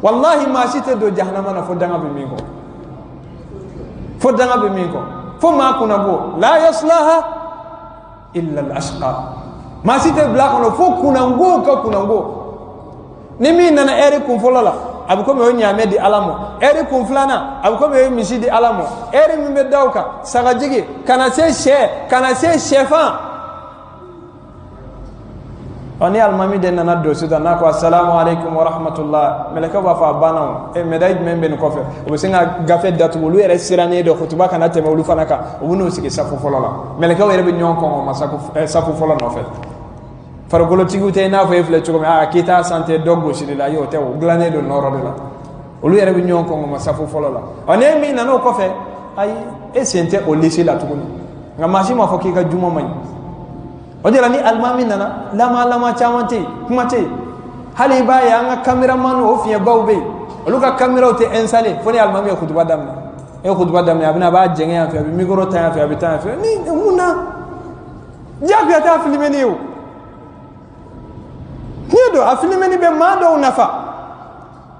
walahi maa si tɛ don jahanama na fo danga bɛ min kɔ fo danga bɛ min kɔ fo maa kunnabo la yaslaha illa al-ashqa maa si tɛ bila kɔnɔ fo kunnango ka kunnango ni min nana ɛri kun fɔlɔ la a bɛ komi o ye ɲaamɛ di ala ma ɛri kun filanan a bɛ komi o ye misi di ala ma ɛri min bɛ da o kan sagajigi ka na se sɛ ka na se sɛfan ɔ ni alimami de nana don sisan n'a ko asalamu aleykum wa rahmatulah mɛlɛkɛw b'a fɔ a banna o e médaille jumɛn bɛ nin kɔfɛ u bɛ sin ka gafe datugu olu yɛrɛ sirannen don kutuba kana tɛmɛ olu fana kan u bɛ n'u sigi safu fɔlɔ la mɛlɛkɛw yɛrɛ bɛ ɲɔgɔn kɔn ma safu fɔlɔ nɔfɛ farikolotigiw tɛ i n'a fɔ e filɛ cogo min aa k'i t'a sante dɔ gosili la y'o tɛ o dilannen don nɔrɔ de la olu yɛrɛ bɛ ɲɔgɔn kɔn ma safu fɔlɔ la ɔ n'e min nana o kɔfɛ ayi e sen tɛ o lisi la tuguni nka maa si m'a fɔ k'i ka juma man ɲi o de la ni alimami nana lama lama caman tɛ yen kuma tɛ yen hali i b'a ye an ka kameramani o fiɲɛbaw bɛ yen olu ka kameraw tɛ installé fo ni alimami ye kutuba daminɛ e ye kutuba daminɛ a bɛ na a b'a jɛngɛ yan fɛ a bɛ mikoro ta yan fɛ a bɛ taa yan fɛ ni mun na diyagoya t'a filimeni ye o tiɲɛ don a filimeni bɛ maa dɔw nafa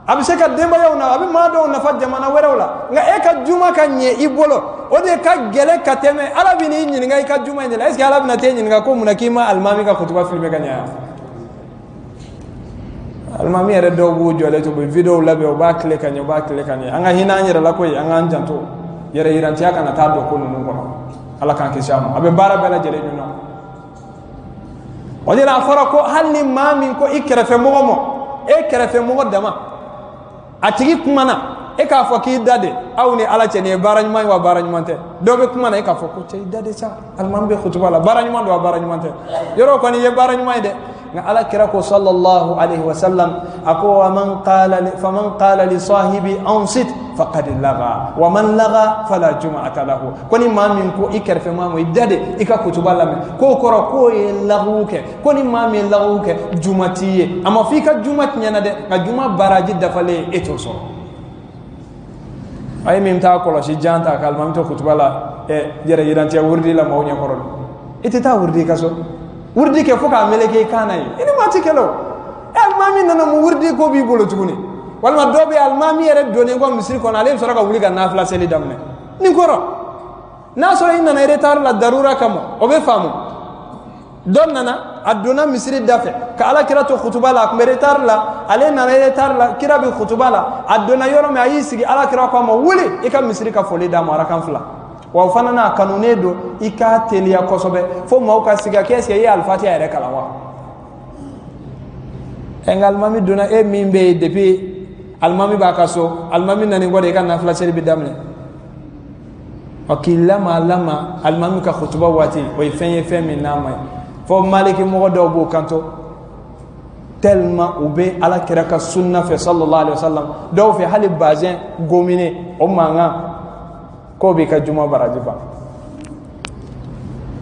a bɛ se ka denbayaw nafa a bɛ maa dɔw nafa jamana wɛrɛw la nka e ka juma ka ɲɛ i bolo o de ka gɛlɛn ka tɛmɛ ala bɛ n'i ɲininka i ka juma in de la est ce que ala bɛna t'e ɲininka ko munna k'i ma alimami ka kutuba filime ka ɲɛ alimami yɛrɛ dɔw b'u jɔlen to u bɛ videow labɛn u b'a tile ka ɲɛ u b'a tile ka ɲɛ an ka hinɛ an yɛrɛ la koyi an k'an janto yɛrɛ yirantiya kana taa don ko ninnu kɔnɔ ala k'an kisi a ma a bɛ baara bɛɛ lajɛlen ɲuman. O de la a fɔra ko hali ni maa min ko i kɛrɛfɛ mɔgɔ ma e kɛrɛfɛ mɔgɔ dama a tigi kumana e k'a fɔ k'i da de aw ni ala cɛ nin ye baara ɲuman ye wa baara ɲuman tɛ dɔw bɛ kuma na e k'a fɔ ko cɛ i da de sa alimami bɛ kutuba la baara ɲuman don wa baara ɲuman tɛ yɔrɔ kɔni ye baara ɲuman ye dɛ Nka Ala kira ko sallallahu alaihi wa sallam, a ko wa man qala faman qala li sahibi ansit faqad laga wa man laga fala jum'ata lahu. Ko ni maa min ko i kɛrɛfɛ maa ma i da de i ka kutuba lamɛn, k'o kɔrɔ k'o ye lagu kɛ. Ko ni maa min ye lagu kɛ, juma t'i ye. A ma fɔ i ka juma tiɲɛna dɛ, nka juma baraji dafalen e t'o sɔrɔ. A ye min t'a kɔlɔsi jan ta k'alimami to kutuba la, yɛrɛ yirantiya wurudi la maaw ɲɛkɔrɔ, i tɛ taa wurudi i ka so. Wurudi kɛ fo k'a meleke i kan na ye, i ni maa ti kɛlɛ o. Alimami nana mun wurudi ko b'i bolo tuguni? Walima dɔ bɛ yen, alimami yɛrɛ donnen kɔ misiri kɔnɔ, ale bɛ sɔrɔ ka wuli ka nafila seli daminɛ. Nin kɔrɔ n'a sɔrɔ i nana retard la darura kama, o bɛ faamu. Dɔ nana, a donna misiri da fɛ ka Ala kira to kutuba la, a tun bɛ retard la, ale nana retard la, kira bɛ kutuba la, a donna yɔrɔ min a y'i sigi, Ala kira ko a ma wuli i ka misiri ka foli d'a ma arakan 2. Wa o fana n'a kanunen don i k'a teliya kosɛbɛ fo maaw ka sigi k'est-ce que i ye alifatiya yɛrɛ kalan wa? Nka alimami donna, e min bɛ yen depuis alimami b'a ka so, alimami nani kɔ de i ka nafila seli bɛ daminɛ. Ɔ k'i lama lama alimami ka kutuba waati, o ye fɛn ye fɛn min n'a ma ɲi. Fo maliki mɔgɔ dɔw b'o kanto tellement u bɛ Ala kira ka sunna fɛ sallallahu alaihi wa sallam. Dɔw fɛ hali bazɛn gomine o mankan k'o b'i ka juma baraji ban.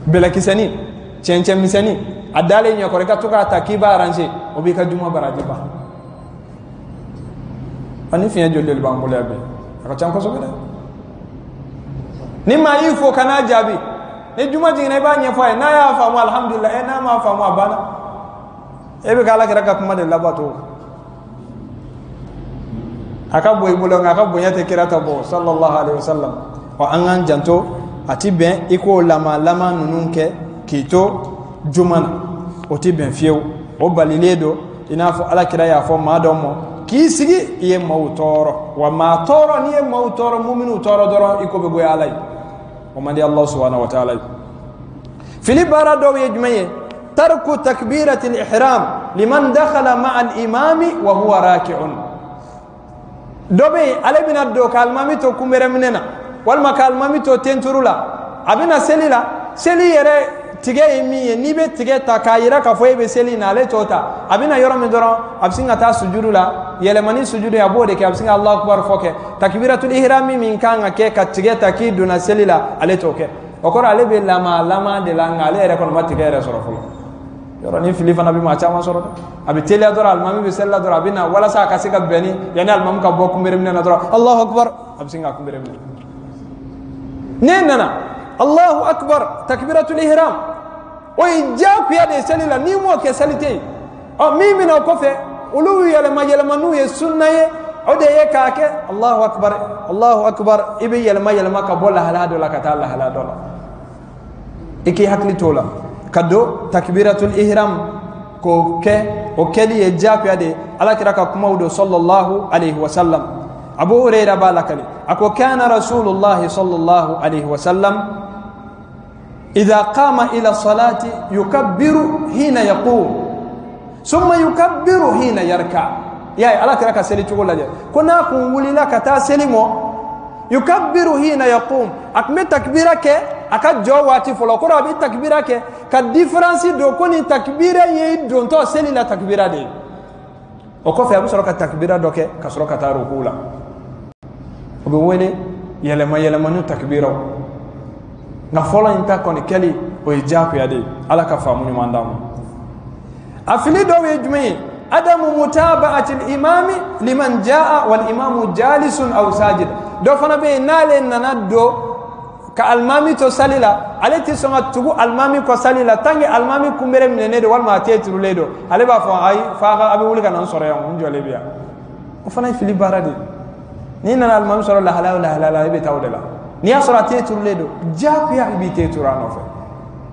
Bɛlɛkisɛnin, cɛncɛnmisɛnnin a dalen ɲɛkɔrɔ, i ka to k'a ta k'i b'a arranger, o b'i ka juma baraji ban. Ani fiɲɛ joli de b'an bolo yan bi, a ka ca kosɛbɛ dɛ. Ni maa y'i fo kan'a jaabi, ni juma jiginna i b'a ɲɛfɔ a ye, n'a y'a faamu alhamdulilah, n'a m'a faamu a banna. E bɛ ka Ala kira ka kuma de labato. A ka bon i bolo, nka a ka bonya tɛ kira ta bɔ sallallahu alaihi wa sallam. Wa an k'an janto, a ti bɛn i k'o lama lama ninnu kɛ k'i to juma na, o ti bɛn fiyewu. O balilen don, i n'a fɔ Ala kira y'a fɔ maa dɔ ma k'i sigi i ye maaw tɔɔrɔ. Wa maa tɔɔrɔ, n'i ye maaw tɔɔrɔ, muminuw tɔɔrɔ dɔrɔn, i ko bɛ goya Ala ye, o man di Allah subhanahu wa ta'ala ye. Fili baara dɔw ye jumɛn ye? Tarku takbiratil ihram liman dakhala ma'a al-imami wa huwa raki'un. Dɔ bɛ yen, ale bɛna don ka alimami to kunbɛrɛminɛ na, walima ka alimami to tenturu la, a bɛna seli la. Seli yɛrɛ tigɛ ye min ye, n'i bɛ tigɛ ta k'a yira k'a fɔ e bɛ seli in na, ale t'o ta. A bɛna yɔrɔ min dɔrɔn, a bɛ sin ka taa sujudu la, yɛlɛmani sujudu ye, a b'o de kɛ, a bɛ sin ka Allahu akbar fɔ kɛ. Takbiratul ihrami min kan ka kɛ ka tigɛ ta k'i donna seli la, ale t'o kɛ. O kɔrɔ ale bɛ lama lama de la, nka ale yɛrɛ kɔni ma tigɛ yɛrɛ sɔrɔ fɔlɔ. Yɔrɔ ni fili fana bɛ maa caman sɔrɔ dɛ. A bɛ teliya dɔrɔn, alimami bɛ seli la dɔrɔn, a bɛ na walasa a ka se ka bɛn ni yanni alimami ka bɔ kunbereminɛ na dɔrɔn, Allahu akbar, a bɛ sin ka kunbere minɛ. N'e nana Allahu akbar takbiratul ihram, o ye diyagoya de ye seli la, n'i m'o kɛ seli tɛ yen. Ɔ min bɛ na o kɔfɛ, olu yɛlɛma yɛlɛma n'u ye sunna ye, o de ye k'a kɛ Allahu akbar Allahu akbar, i bɛ yɛlɛma yɛlɛma ka bɔ lahalaya dɔ la ka taa lahalaya dɔ la. I k'i hakili t'o la ka don takbiratul ihram k'o kɛ, o kɛli ye diyagoya de ye. Ala kira ka kumaw don sallallahu alaihi wa sallam. Abu Huraira b'a lakale, a ko kana rasulullahi sallallahu alaihi wa sallam idha qama ila salati yukabbiru hina yaqum summa yukabbiru hina yarka. Ya ye Ala kira ka seli cogo lajɛ, ko n'a kun wulila ka taa seli mɔ, yukabbiru hina yaqum, a tun bɛ takbira kɛ a ka jɔ waati fɔlɔ, kɔrɔ a bɛ takbira kɛ ka différence don ko nin takbira ye i dontɔ seli la takbira de ye. O kɔfɛ a bɛ sɔrɔ ka takbira dɔ kɛ ka sɔrɔ ka taa ruku la. O bɛ wele yɛlɛma yɛlɛmani takbiraw. Nka fɔlɔ in ta kɔni kɛli, o ye diyagoya de ye. Ala ka faamu ɲuman d'an ma. A fili dɔw ye jumɛn ye? Adamu mutaba'ati al-imami liman jaa wal imamu jalisun aw sajid. Dɔ fana bɛ yen, n'ale nana don ka alimami to sali la, ale tɛ sɔn ka tugu alimami kɔ sali la tant que alimami kunbere minɛnen don walima a te turulen don. Ale b'a fɔ ayi, f'a a bɛ wuli ka na n sɔrɔ yan, n jɔlen bɛ yan. O fana ye fili baara de ye. N'i nana alimami sɔrɔ lahalaya o lahalaya la, i bɛ taa o de la. N'i y'a sɔrɔ a te turulen don, diyagoya i b'i te turu a nɔfɛ.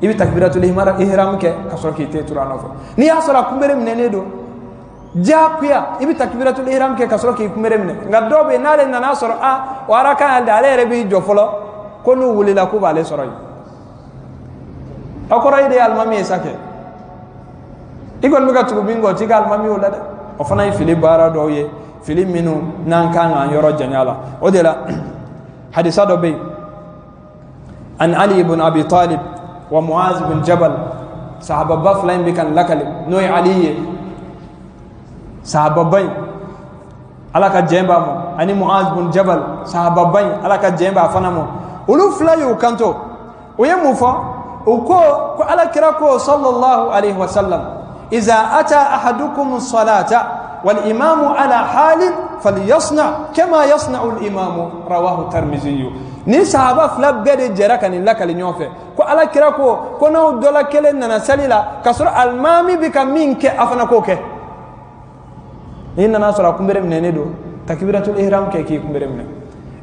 I bɛ takbiratul ihram kɛ ka sɔrɔ k'i te turu a nɔfɛ. N'i y'a sɔrɔ a kunbere minɛnen don, diyagoya i bɛ takbiratul ihram kɛ ka sɔrɔ k'i kunbere minɛ. Nka dɔw bɛ yen, n'ale nana sɔrɔ a o arakan y'ale ale yɛrɛ b'i jɔ fɔlɔ, ko n'u wulila k'u b'ale sɔrɔ yen. O kɔrɔ e de ye alimami ye sa kɛ, i kɔni bɛ ka tugu min kɔ, o t'i ka alimami o la dɛ. O fana ye fili baara dɔw ye, fili minnu n'an kan k'an yɔrɔ janya la. O de la hadisa dɔ bɛ yen, an Ali ibn Abi Talib wa Muaz bin Jabal, Sahababa fila in bɛ ka nin lakale, n'o ye Ali ye, sahababa in Ala ka jɛn b'a ma, ani Muaz bun Jabal, sahababa in Ala ka jɛn b'a fana ma. Olu fila y'u kanto, o ye mun fɔ? U ko ko Ala kira ko sallallahu alaihi wa sallam, iza ata ahadukum salata wal imamu ala halin falyasna kama yasna'u al imamu, rawahu Tirmidhi. Ni sahaba fila bɛɛ de jɛra ka nin lakali ɲɔgɔn fɛ ko Ala kira ko ko n'aw dɔ la kelen nana sali la k'a sɔrɔ alimami bɛ ka min kɛ, a fana k'o kɛ. N'i nana sɔrɔ a kunbere minɛnen don, takbiratul ihram kɛ k'i kunbere minɛ.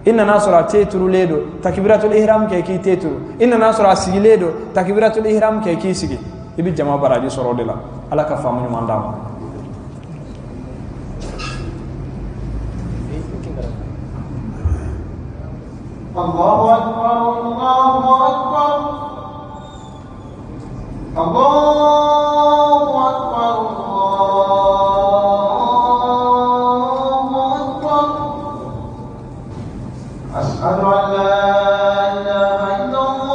I nana sɔrɔ a te turulen don, takbiratul ihram kɛ k'i te turu. I nana sɔrɔ a sigilen don, takbiratul ihram kɛ k'i sigi. I bɛ jama baraji sɔrɔ o de la. Ala ka faamu ɲuman d'an ma. Allahu akbar, Allahu akbar, Allahu akbar, Allahu akbar. Ashhadu an la ilaha illallah.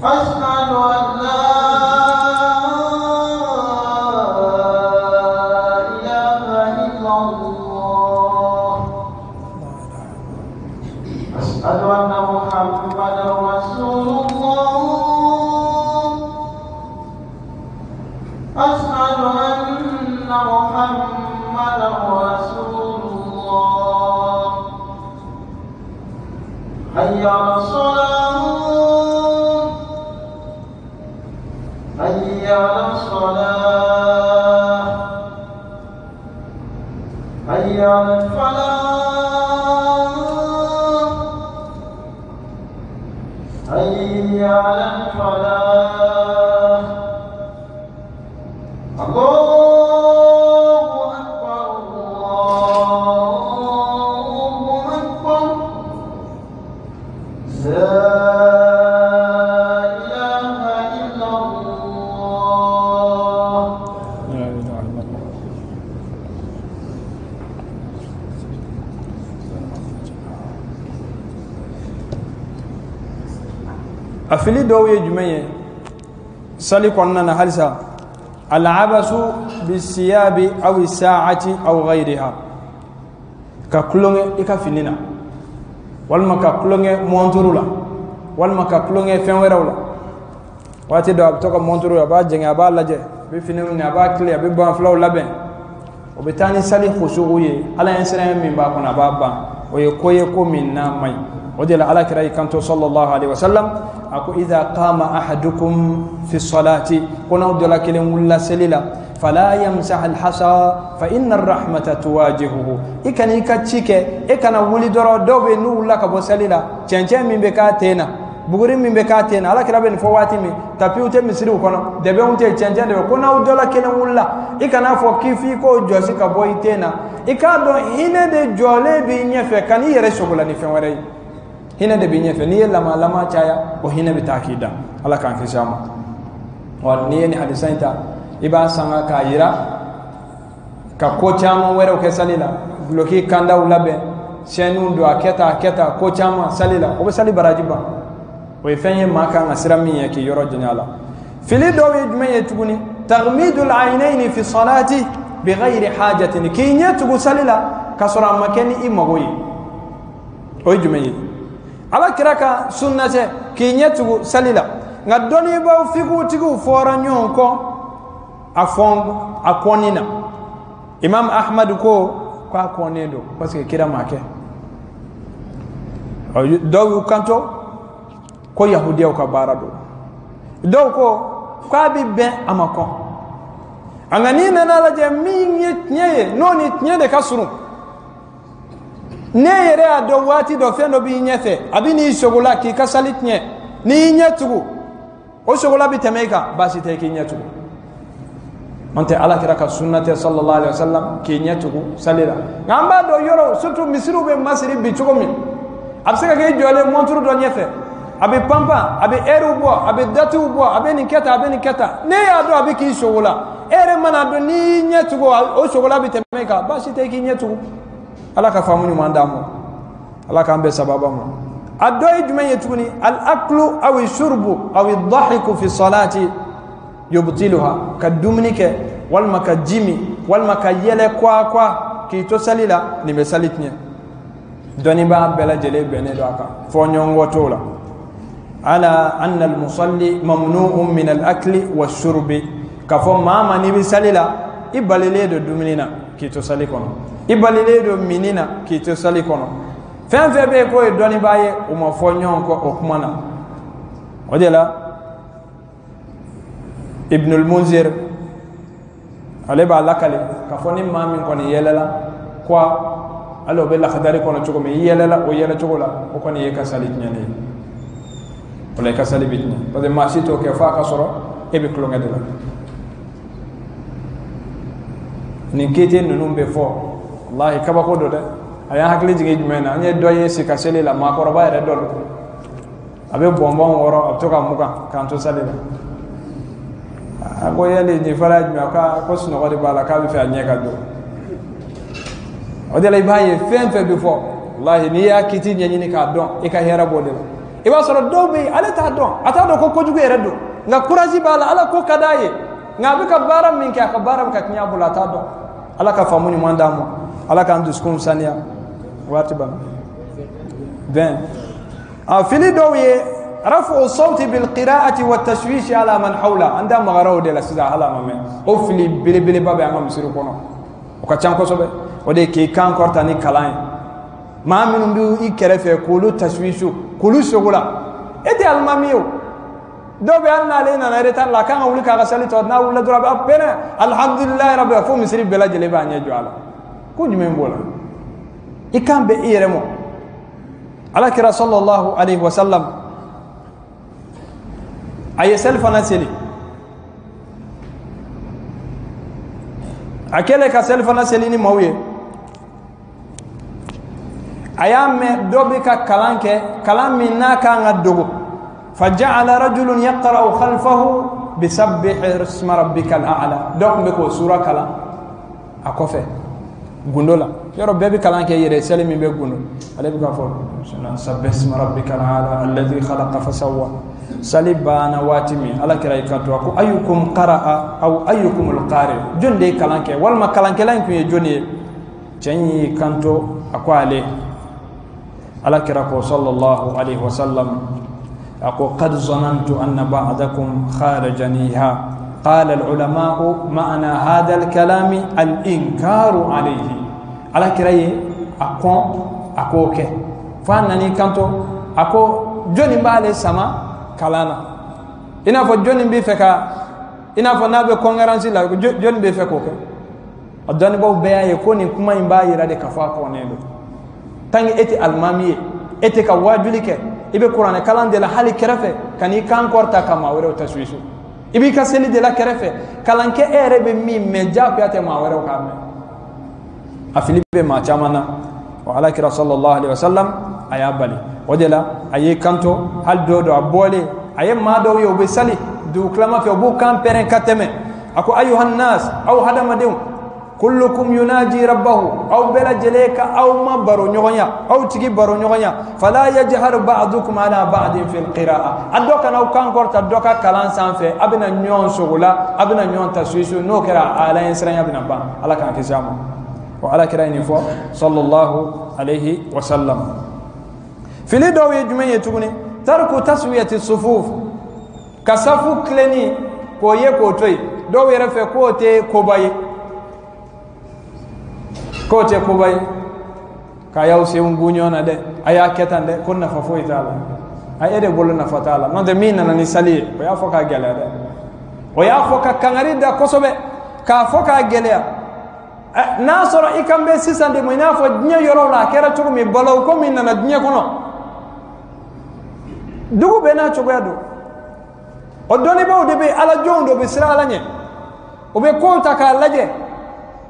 Ashhadu an la ilaha illallah. Ashhadu anna Muhammadan rasulullah. Ashhadu anna Muhammadan rasulullah. Hayya ala salah, hayya ala salah, hayya ala falah, hayya ala falah. Allahu akbar, Allahu akbar. La ilaha illallah. La ilaha illallah. A fili dɔw ye jumɛn ye sali kɔnɔna na halisa? Al-abasu bisiyabi aw saati aw ghayriha, ka kulonkɛ i ka fini na, walima ka kulonkɛ mɔnturu la, walima ka kulonkɛ fɛn wɛrɛw la. Waati dɔ a bɛ to ka mɔnturu, a b'a jɛngɛ, a b'a lajɛ, a bɛ fini minɛ, a b'a tile, a bɛ banfulaw labɛn. O bɛ taa ni sali khusu'u ye, Ala ɲɛ siranya min b'a kɔnɔ a b'a ban. O ye ko ye ko min n'a man ɲi. O de la Ala kira y'i kanto sallallahu alaihi wa sallam, a ko idha qama ahadukum fi salati, ko n'aw dɔ la kelen wulila seli la, fala yamsah alhasa fa inna arrahmata tuwajihuhu. I kana i ka ci kɛ, e kana wuli dɔrɔn. Dɔw bɛ yen n'u wulila ka bɔ seli la, cɛncɛn min bɛ k'a ten na, buguri min bɛ k'a ten na, Ala kira bɛ nin fɔ waati min, tapiw tɛ misiriw kɔnɔ, dɛbɛnw tɛ, cɛncɛn de bɛ. Ko n'aw dɔ la kelen wulila, i kana fɔ k'i f'i k'o jɔsi ka bɔ i ten na. I k'a dɔn hinɛ de jɔlen b'i ɲɛfɛ, ka n'i yɛrɛ sogo la ni fɛn wɛrɛ ye. Hinɛ de b'i ɲɛfɛ, n'i ye lamalama caya, o hinɛ bɛ taa k'i da. Ala k'an kisi a ma. Wa n'i ye nin hadisa in ta, i b'a sanga k'a yira ka ko caman wɛrɛw kɛ sali la, duloki kandaw labɛn, sɛniw don, a kɛ tan, a kɛ tan, ko caman sali la, o bɛ sali baraji ban. O ye fɛn ye maa kan ka sira min ye k'i yɔrɔ janya a la. Fili dɔw ye jumɛn ye tuguni? Taghmidul aynayni fi salati bighayri hajatin, k'i ɲɛ tugu sali la k'a sɔrɔ a ma kɛ ni i mago ye. O ye jumɛn ye? Ala kira ka sunna tɛ k'i ɲɛ tugu sali la, nka dɔnnibaaw fikutigiw fɔra ɲɔgɔn kɔ a fɔn a kɔnni na. Imam Ahmad ko k'a kɔnnen don parce que kira m'a kɛ. Dɔw y'u kanto ko yahudiyaw ka baara don, dɔw ko k'a bɛ bɛn a ma kɔn. Nka n'i nana lajɛ min ye tiɲɛ ye, n'o ni tiɲɛ de ka surun, ne yɛrɛ y'a dɔn waati dɔ fɛn dɔ b'i ɲɛfɛ, a bɛ n'i sogo la k'i ka sali tiɲɛ, n'i y'i ɲɛ tugu, o sogola bɛ tɛmɛ i kan, baasi tɛ k'i ɲɛ tugu. N'o tɛ Ala kira ka sunna tɛ sallallahu alaihi wa sallam k'i ɲɛ tugu sali la. Nka an b'a dɔn yɔrɔ, surtout misiriw bɛ masiri bi cogo min, a bɛ se ka kɛ i jɔlen mɔnturu dɔ ɲɛfɛ, a bɛ panpan, a bɛ ɛriw bɔ, a bɛ datiw bɔ, a bɛ nin kɛ tan, a bɛ nin kɛ tan. Ne y'a dɔn a bɛ k'i sogo la, e yɛrɛ mana dɔn n'i y'i ɲɛ tugu, o sogola bɛ tɛmɛ i kan, baasi tɛ k'i ɲɛ tugu. Ala ka faamu ɲuman d'an ma, Ala k'an bɛn sababa ma. A dɔ ye jumɛn ye tuguni? Al aklu aw shurbu aw dahiku fi salati yubtiluha. Ka dumuni kɛ walima ka ji min walima ka yɛlɛ kwa kwa k'i to sali la, nin bɛ sali tiɲɛ. Dɔnnibaa bɛɛ lajɛlen bɛnnen don a kan, fɔ ɲɔgɔn t'o la. Ala anna al musalli mamnu'un min al akli wa shurbi. K'a fɔ maa ma n'i bɛ sali la, i balilen don dumuni na k'i to sali kɔnɔ, i balilen don minni na k'i to sali kɔnɔ. Fɛn fɛn bɛ yen k'o ye dɔnnibaa ye, o ma fɔ ɲɔgɔn kɔ o kuma na. O de la Ibnul Munzir ale b'a lakale k'a fɔ ni maa min kɔni yɛlɛla quoi, hali o bɛ lakadari kɔnɔ cogo min, i yɛlɛla o yɛlɛ cogo la, o kɔni ye ka sali tiɲɛnen ye. O la i ka sali bɛ tiɲɛ, parce que maa si t'o kɛ f'a ka sɔrɔ e bɛ tulonkɛ de la. Nin kete ninnu bɛ fɔ, walahi kabako don dɛ. A y'an hakili jigin jumɛn na? An ye dɔ ye sika seli la, maakɔrɔba yɛrɛ dɔ don, a bɛ bɔnbɔn wɔrɔ, a bɛ to ka mugan k'an to sali la. A ko yali nin fana ye jumɛn? A ko sunɔgɔ de b'a la, k'a bɛ fɛ a ɲɛ ka jɔ. O de la i b'a ye fɛn fɛn bɛ fɔ, walahi n'i y'a kiti ɲɛɲini k'a dɔn, i ka hɛrɛ b'o de la. I b'a sɔrɔ dɔw bɛ yen, ale t'a dɔn, a t'a dɔn ko kojugu yɛrɛ don, nka courage b'a la, Ala ko ka d'a ye, nka a bɛ ka baara min kɛ, a ka baara bɛ ka tiɲɛ a bolo, a t'a dɔn. Ala ka faamu ɲuman d'an ma, Ala k'an dusukun saniya. Waati banna 20. A fili dɔw ye rafu sawti bil qira'ati wa tashwishi ala man hawla. An da magara o de la sisan, hali a ma mɛn. O fili belebeleba bɛ an ka misiri kɔnɔ, o ka ca kosɛbɛ. O de ye k'i kan kɔrɔta ni kalan ye, maa minnu bɛ i kɛrɛfɛ k'olu tashwishu, k'olu sogo la. E tɛ alimami ye o. Dɔw bɛ hali n'ale nana retard la, a kan ka wuli k'a ka sali tɔ, n'a wulila dɔrɔn a b'a pɛrɛn alhamdulilayi rabi, fo misiri bɛɛ lajɛlen b'a ɲɛ jɔ a la. Ko jumɛn b'o la? I kan bɛ i yɛrɛ ma. Ala kira sallallahu alaihi wa sallam a ye seli fana seli. A kɛlen ka seli fana seli ni maaw ye, a y'a mɛn dɔ bɛ ka kalan kɛ, kalan min n'a kan ka dogo. Faja'ala rajulun yaqra'u khalfahu bisabbih isma rabbika al-a'la. Dɔ tun bɛ k'o sura kalan a kɔfɛ gundo la. Yɔrɔ bɛɛ bɛ kalan kɛ yɛrɛ, seli min bɛ gundo, ale bɛ k'a fɔ sabbih isma rabbika al-a'la alladhi khalaqa fasawwa. Sali banna waati min, Ala kira y'i kanto, a ko ayyukum qara'a aw ayyukum al-qari, jɔn de ye kalan kɛ walima kalankɛla in tun ye jɔn ye? Cɛ in y'i kanto, a ko ale. Ala kira ko sallallahu alaihi wasallam, a ko qad zanantu anna ba'dakum kharajaniha. قال العلماء معنى هذا الكلام الإنكار عليه. Ala kira ye a kɔn a k'o kɛ f'a nan'i kanto, a ko jɔnni b'ale sama kalan na? I n'a fɔ jɔnni bɛ fɛ ka, i n'a fɔ n'a bɛ conférence la, jɔnni bɛ fɛ k'o kɛ? A dɔnnibaaw bɛɛ y'a ye ko nin kuma in b'a yira de k'a fɔ a kɔnnen don. Tant que e tɛ alimami ye, e tɛ ka wajuli kɛ, i bɛ kuranɛ kalan de la hali kɛrɛfɛ, ka n'i kan kɔrɔta ka maa wɛrɛw tasuwisu. I b'i ka seli de la kɛrɛfɛ, kalan kɛ e yɛrɛ bɛ min mɛn, diyagoya tɛ maa wɛrɛw k'a mɛn. A fili bɛ maa caman na. Wa Ala kira sallallahu alaihi wasallam a y'a bali. O de la a y'i kanto, hali dɔ dɔ a bɔlen, a ye maa dɔw ye, u bɛ sali dugutilama fɛ, u b'u kan pɛrɛn ka tɛmɛ. A ko ayuhan nas, aw hadamadenw, kullukum yunaji rabbahu, aw bɛɛ lajɛlen ka aw ma baro ɲɔgɔnya, aw tigi baro ɲɔgɔnya. Fala yajharu ba'dukum ala ba'din fil qira'a. A dɔ kana aw kan kɔrɔta dɔ ka kalan sanfɛ, a bɛna ɲɔgɔn sogo la, a bɛna ɲɔgɔn tasuwisu. N'o kɛra, ala ɲɛsiranya bɛna ban. Ala k'an kisi a ma. Wa Ala kira ye nin fɔ sallallahu alayhi wa sallam. Fili dɔw ye jumɛn ye tuguni? Tarku taswiyati sufuf, ka safu tilenni k'o ye k'o to yen. Dɔw yɛrɛ fɛ k'o tɛ koba ye, k'o tɛ koba ye, k'a y'aw senw gun ɲɔgɔn na dɛ, a y'a kɛ tan dɛ, ko nafa foyi t'a la. A e de bolo nafa t'a la, n'o tɛ min nana ni sali ye, o y'a fɔ k'a gɛlɛya dɛ, o y'a fɔ ka kangari da kosɛbɛ, k'a fɔ k'a gɛlɛya. N'a sɔrɔ i kan bɛ sisan de ma, i n'a fɔ diɲɛ yɔrɔw la a kɛra cogo min, balawu ko min nana diɲɛ kɔnɔ, dugu bɛɛ n'a cogoya don. O dɔnnibaaw de bɛ, Ala jɔnw de bɛ siran Ala ɲɛ, o bɛ kow ta k'a lajɛ.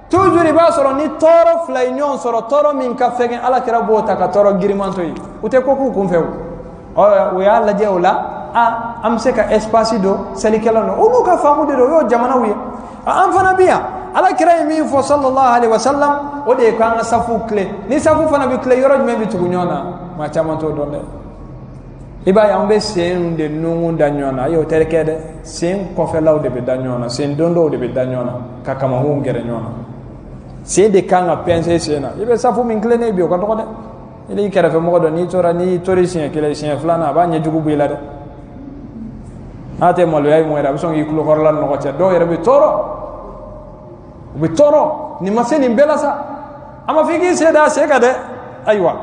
Toujours i b'a sɔrɔ ni tɔɔrɔ fila ye ɲɔgɔn sɔrɔ, tɔɔrɔ min ka fɛgɛn, Ala kira b'o ta ka tɔɔrɔ giriman to yen. U tɛ ko k'u kun fɛ o. Ɔ, o y'a lajɛ o la, a an bɛ se ka espace don salikɛlaw na, olu ka faamu de don, o y'o jamanaw ye. An fana bɛ yan, Ala kira ye min fɔ sallallahu alaihi wa sallam, o de ye k'an ka safu tilen. Ni safu fana bɛ tilen, yɔrɔ jumɛn bɛ tugu ɲɔgɔn na? Maa caman t'o dɔn dɛ. I b'a ye an bɛ sen de nunkun da ɲɔgɔn na. Ayi, o tɛ kɛ dɛ. Sen kɔfɛlaw de bɛ da ɲɔgɔn na, sen dondɔw de bɛ da ɲɔgɔn na ka kamakunw gɛrɛ ɲɔgɔn na. Sen de kan ka pɛnse sen na. I bɛ safu min tilennen bi, o ka dɔgɔ dɛ. I n'i kɛrɛfɛ mɔgɔ dɔ, n'i tora, n'i tori siɲɛ kelen, siɲɛ filanan, a b'a ɲɛjugu bɔ i la dɛ. N'a tɛ maloya i mɔ yɛrɛ, a bɛ sɔn k'i tulokɔrɔla nɔgɔ cɛ. Dɔw yɛrɛ bɛ tɔɔrɔ, u bɛ tɔɔrɔ. Nin ma se nin bɛɛ la sa, a ma fɔ i k'i sen da a sen kan dɛ. Ayiwa,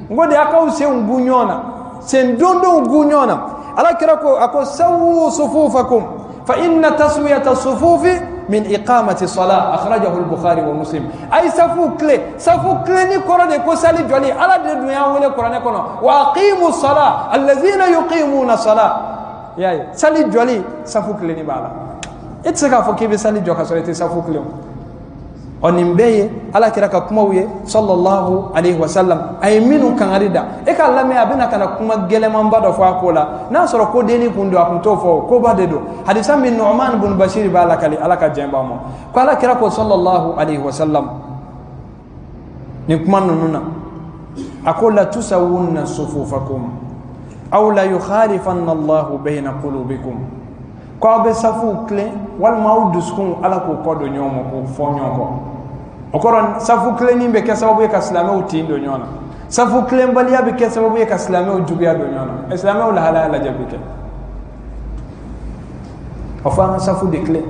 n ko de a k'aw senw gun ɲɔgɔn na, sen dondonw gun ɲɔgɔn na. Ala kira ko, a ko: sawu sufufakum fa inna taswiyata sufufi min iqamati salah. Akhrajahu al-Bukhari wa Muslim. Ay safu kile, safu kilenni kɔrɔ de ko sali jɔli. Ala de dun y'an wele Kuranɛ kɔnɔ: wa aqimu salah, allazina yuqimuna salah. I y'a ye, sali jɔli, safu kilenni b'a la. E tɛ se k'a fɔ k'i bɛ sali jɔ ka sɔrɔ i tɛ safu kilen. Ɔ, nin bɛɛ ye Ala kira ka kumaw ye, sallallahu alaihi wa sallam, a ye minnu kangari da. E k'a lamɛn, a bɛna ka na kuma gɛlɛmanba dɔ fɔ a ko la. N'a sɔrɔ ko denni kun don, a kun t'o fɔ. Koba de don. Hadisa min Nu'man bun Bashir b'a lakali, Ala ka jɛn b'a ma, ko Ala kira ko, sallallahu alaihi wa sallam, nin kuma ninnu na, a ko: la tusawunna sufufakum aw la yukhalifanna Allahu bayna qulubikum. Ko aw bɛ safuw tilen, walima aw dusukun, Ala k'o kɔ don ɲɔgɔn ma, k'o fɔ ɲɔgɔn kɔ. O kɔrɔ, safu tilenni bɛ kɛ sababu ye ka silamɛw tin don ɲɔgɔn na, safu tilenbaliya bɛ kɛ sababu ye ka silamɛw juguya don ɲɔgɔn na. Silamɛw lahalaya lajɛ bi kɛ o fɔ. An ka safu de tilen.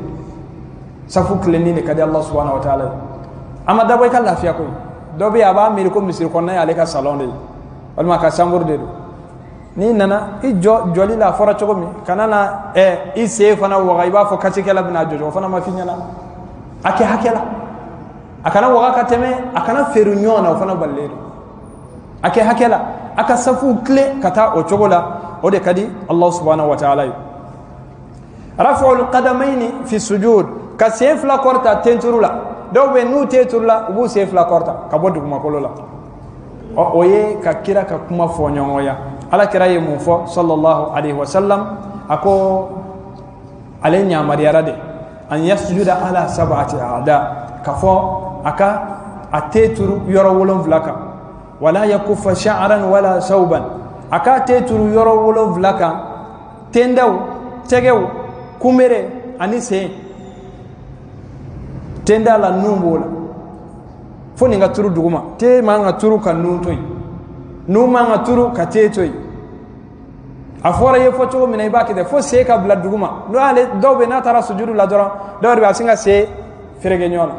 Safu tilenni de ka di Allah subhanahu wa ta'ala ye. A ma dabɔ i ka lafiya koyi. Dɔ bɛ yen, a b'a miiri ko misiri kɔnɔna y'ale ka salon de ye, walima a ka chambre de don. N'i nana i jɔ jɔli la, a fɔra cogo min, kana na i sen fana waga, i b'a fɔ kacikɛla bɛna jɔ. O fana ma f'i ɲɛna. A kɛ hakɛ la, a kana waga ka tɛmɛ, a kana feere ɲɔgɔn na, o fana balilen don. A kɛ hakɛ la, a ka safuw tilen ka taa o cogo la, o de ka di Allah subhanahu wa ta'ala ye. Raf'ul qadamaini fi sujud, ka sen fila kɔrɔta tenturu la. Dɔw bɛ n'u tɛ turu la, u b'u sen fila kɔrɔta ka bɔ dugumakolo la. Ɔ, o ye ka kira ka kuma fɔ ɲɔgɔnya. Ala kira ye mun fɔ, sallallahu alaihi wa sallam? A ko ale ɲamariyara de an yasjuda ala sab'ati a'da, ka fɔ a ka a te turu yɔrɔ 7 kan. Wala yakuffa sha'ran wala sawban, a ka te turu yɔrɔ 7 kan: tendaw, tɛgɛw, kunbere ani sen. Tenda la, nun b'o la, fo nin ka turu duguma. Te man ka turu ka nun to yen, nun man ka turu ka te to yen. A fɔra i ye fɔ cogo min na, i b'a kɛ ten, fo sen ka bila duguma. N'o y'ale, dɔw bɛ n'a taara sujudu la dɔrɔn, dɔw de bɛ a bɛ sin ka sen fereke ɲɔgɔn na,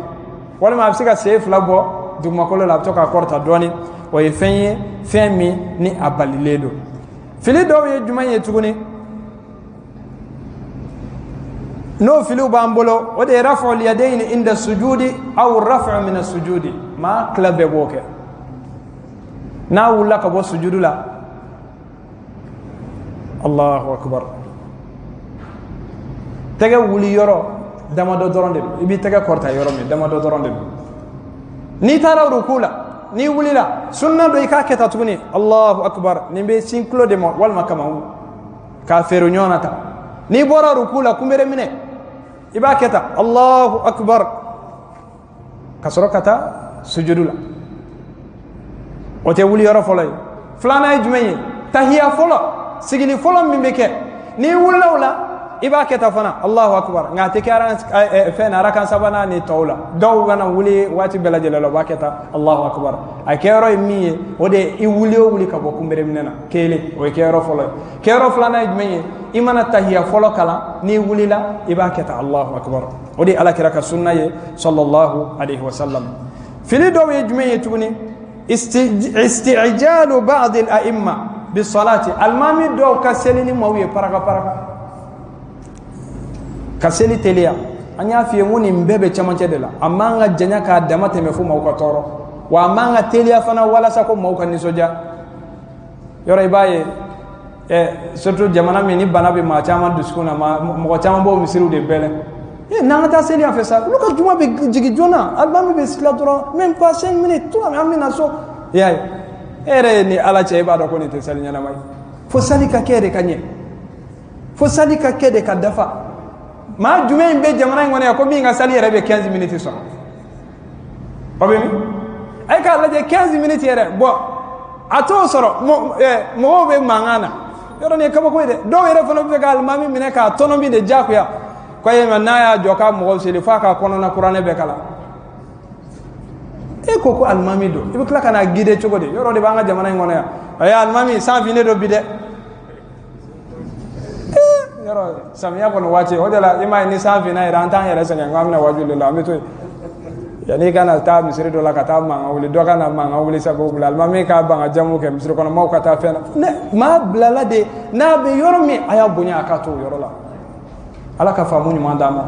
walima a bɛ se ka sen fila bɔ dugumakolo la, a bɛ to k'a kɔrɔta dɔɔni. O ye fɛn ye, fɛn min ni a balilen don. Fili dɔw ye jumɛn ye tuguni n'o filiw b'an bolo? O de ye raf'ul yadayni inda sujudi aw raf'u min sujudi. Maa tila bɛɛ b'o kɛ. N'a wulila ka bɔ sujudu la, Allahu akbar, tɛgɛ wuli yɔrɔ damadɔ dɔrɔn de don. I b'i tɛgɛ kɔrɔta yɔrɔ min, damadɔ dɔrɔn de don. N'i taara ruku la, n'i wulila, sunna dɔ, i k'a kɛ tan tuguni: Allahu akbar. Nin bɛ sin tulo de ma walima kamankun k'a feere ɲɔgɔn na tan. N'i bɔra ruku la, kunbere minɛ, i b'a kɛ tan: Allahu akbar, ka sɔrɔ ka taa sujudu la. O tɛ wuli yɔrɔ fɔlɔ ye. Filanan ye jumɛn ye? Tahiya fɔlɔ, sigili fɔlɔ min bɛ kɛ n'i wulila o la, i b'a kɛ tan fana: Allahu akbar. Nka a tɛ kɛ fɛn na arakan sabanan ni tɔw la. Dɔw bɛna wuli waati bɛɛ lajɛlen la, u b'a kɛ tan: Allahu akbar. A kɛyɔrɔ ye min ye, o de ye i wuli o wuli ka bɔ kunbere minɛ na kelen. O ye kɛyɔrɔ fɔlɔ ye. Kɛyɔrɔ filanan ye jumɛn ye? I mana tahiya fɔlɔ kalan, n'i wulila, i b'a kɛ tan: Allahu akbar. O de ye Ala kira ka sunna ye, sallallahu alaihi wa sallam. Fili dɔw ye jumɛn ye tuguni? Isti'jalu ba'd al-a'imma bisalati. Alimami dɔw ka seli ni maaw ye paraka paraka, ka seli teliya. An y'a f'i ye ko nin bɛɛ bɛ cɛmancɛ de la. A man ka janya k'a dama tɛmɛ fo maaw ka tɔɔrɔ, wa a man ka teliya fana walasa ko maaw ka nisɔndiya. Yɔrɔ i b'a ye surtout jamana min ni bana bɛ maa caman dusukun na, mɔgɔ caman b'o misiriw de bɛlɛn. N'an ka taa seli yan fɛ sa, olu ka juma bɛ jigin joona, alimami bɛ sila dɔrɔn, même pas 5 minutes, tout, an bɛ na so. I y'a ye, e yɛrɛ ye ni Ala cɛ, i b'a dɔn ko nin tɛ sali ɲɛnama ye. Fo sali ka kɛ de ka ɲɛ, fo sali ka kɛ de ka dafa. Maa jumɛn bɛ jamana in kɔnɔ yan ko min ka sali yɛrɛ bɛ 15 minutes sɔrɔ? O bɛ min? A ye k'a lajɛ, 15 minutes yɛrɛ bɔn, a t'o sɔrɔ. Mɔgɔw bɛ mankan na. Yɔrɔ nin ye kabako ye dɛ. Dɔw yɛrɛ fana bɛ fɛ ka alimami minɛ k'a tɔnɔmi de diyagoya ko e ma n'a y'a jɔ k'a mɔgɔw seli f'a k'a kɔnɔna kuranɛ bɛɛ kalan. E ko ko alimami don, i bɛ tila ka n'a guider cogo di? Yɔrɔ de b'an ka jamana in kɔnɔ yan. Ayi, alimami, san finnen don bi dɛ. Yɔrɔ samiya kɔni waati o de la, i m'a ye, ni san finna yɛrɛ, an t'an yɛrɛ sɛgɛn ko an bɛna waajuli la, an bɛ to yen. Yanni i kana taa misiri dɔ la ka taa mankan wuli, dɔ ka na mankan wuli sababu la, alimami k'a ban ka jamu kɛ, misiri kɔnɔ maaw ka taa fɛn na. Ne maa bilala de, n'a bɛ yɔrɔ min, a y'a bonya, a k'a to o yɔrɔ la. Ala ka faamu ɲuman d'an ma.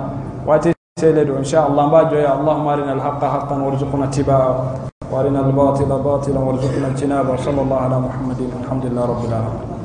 Waati selen don, inshallah an b'a jɔ yan. Allahumma arina alhaqa haqqan warzuqna ittiba'ahu wa arina albatila batilan warzuqna ijtinaba. Sallallahu ala Muhammadin, alhamdulillahi rabbil alamin.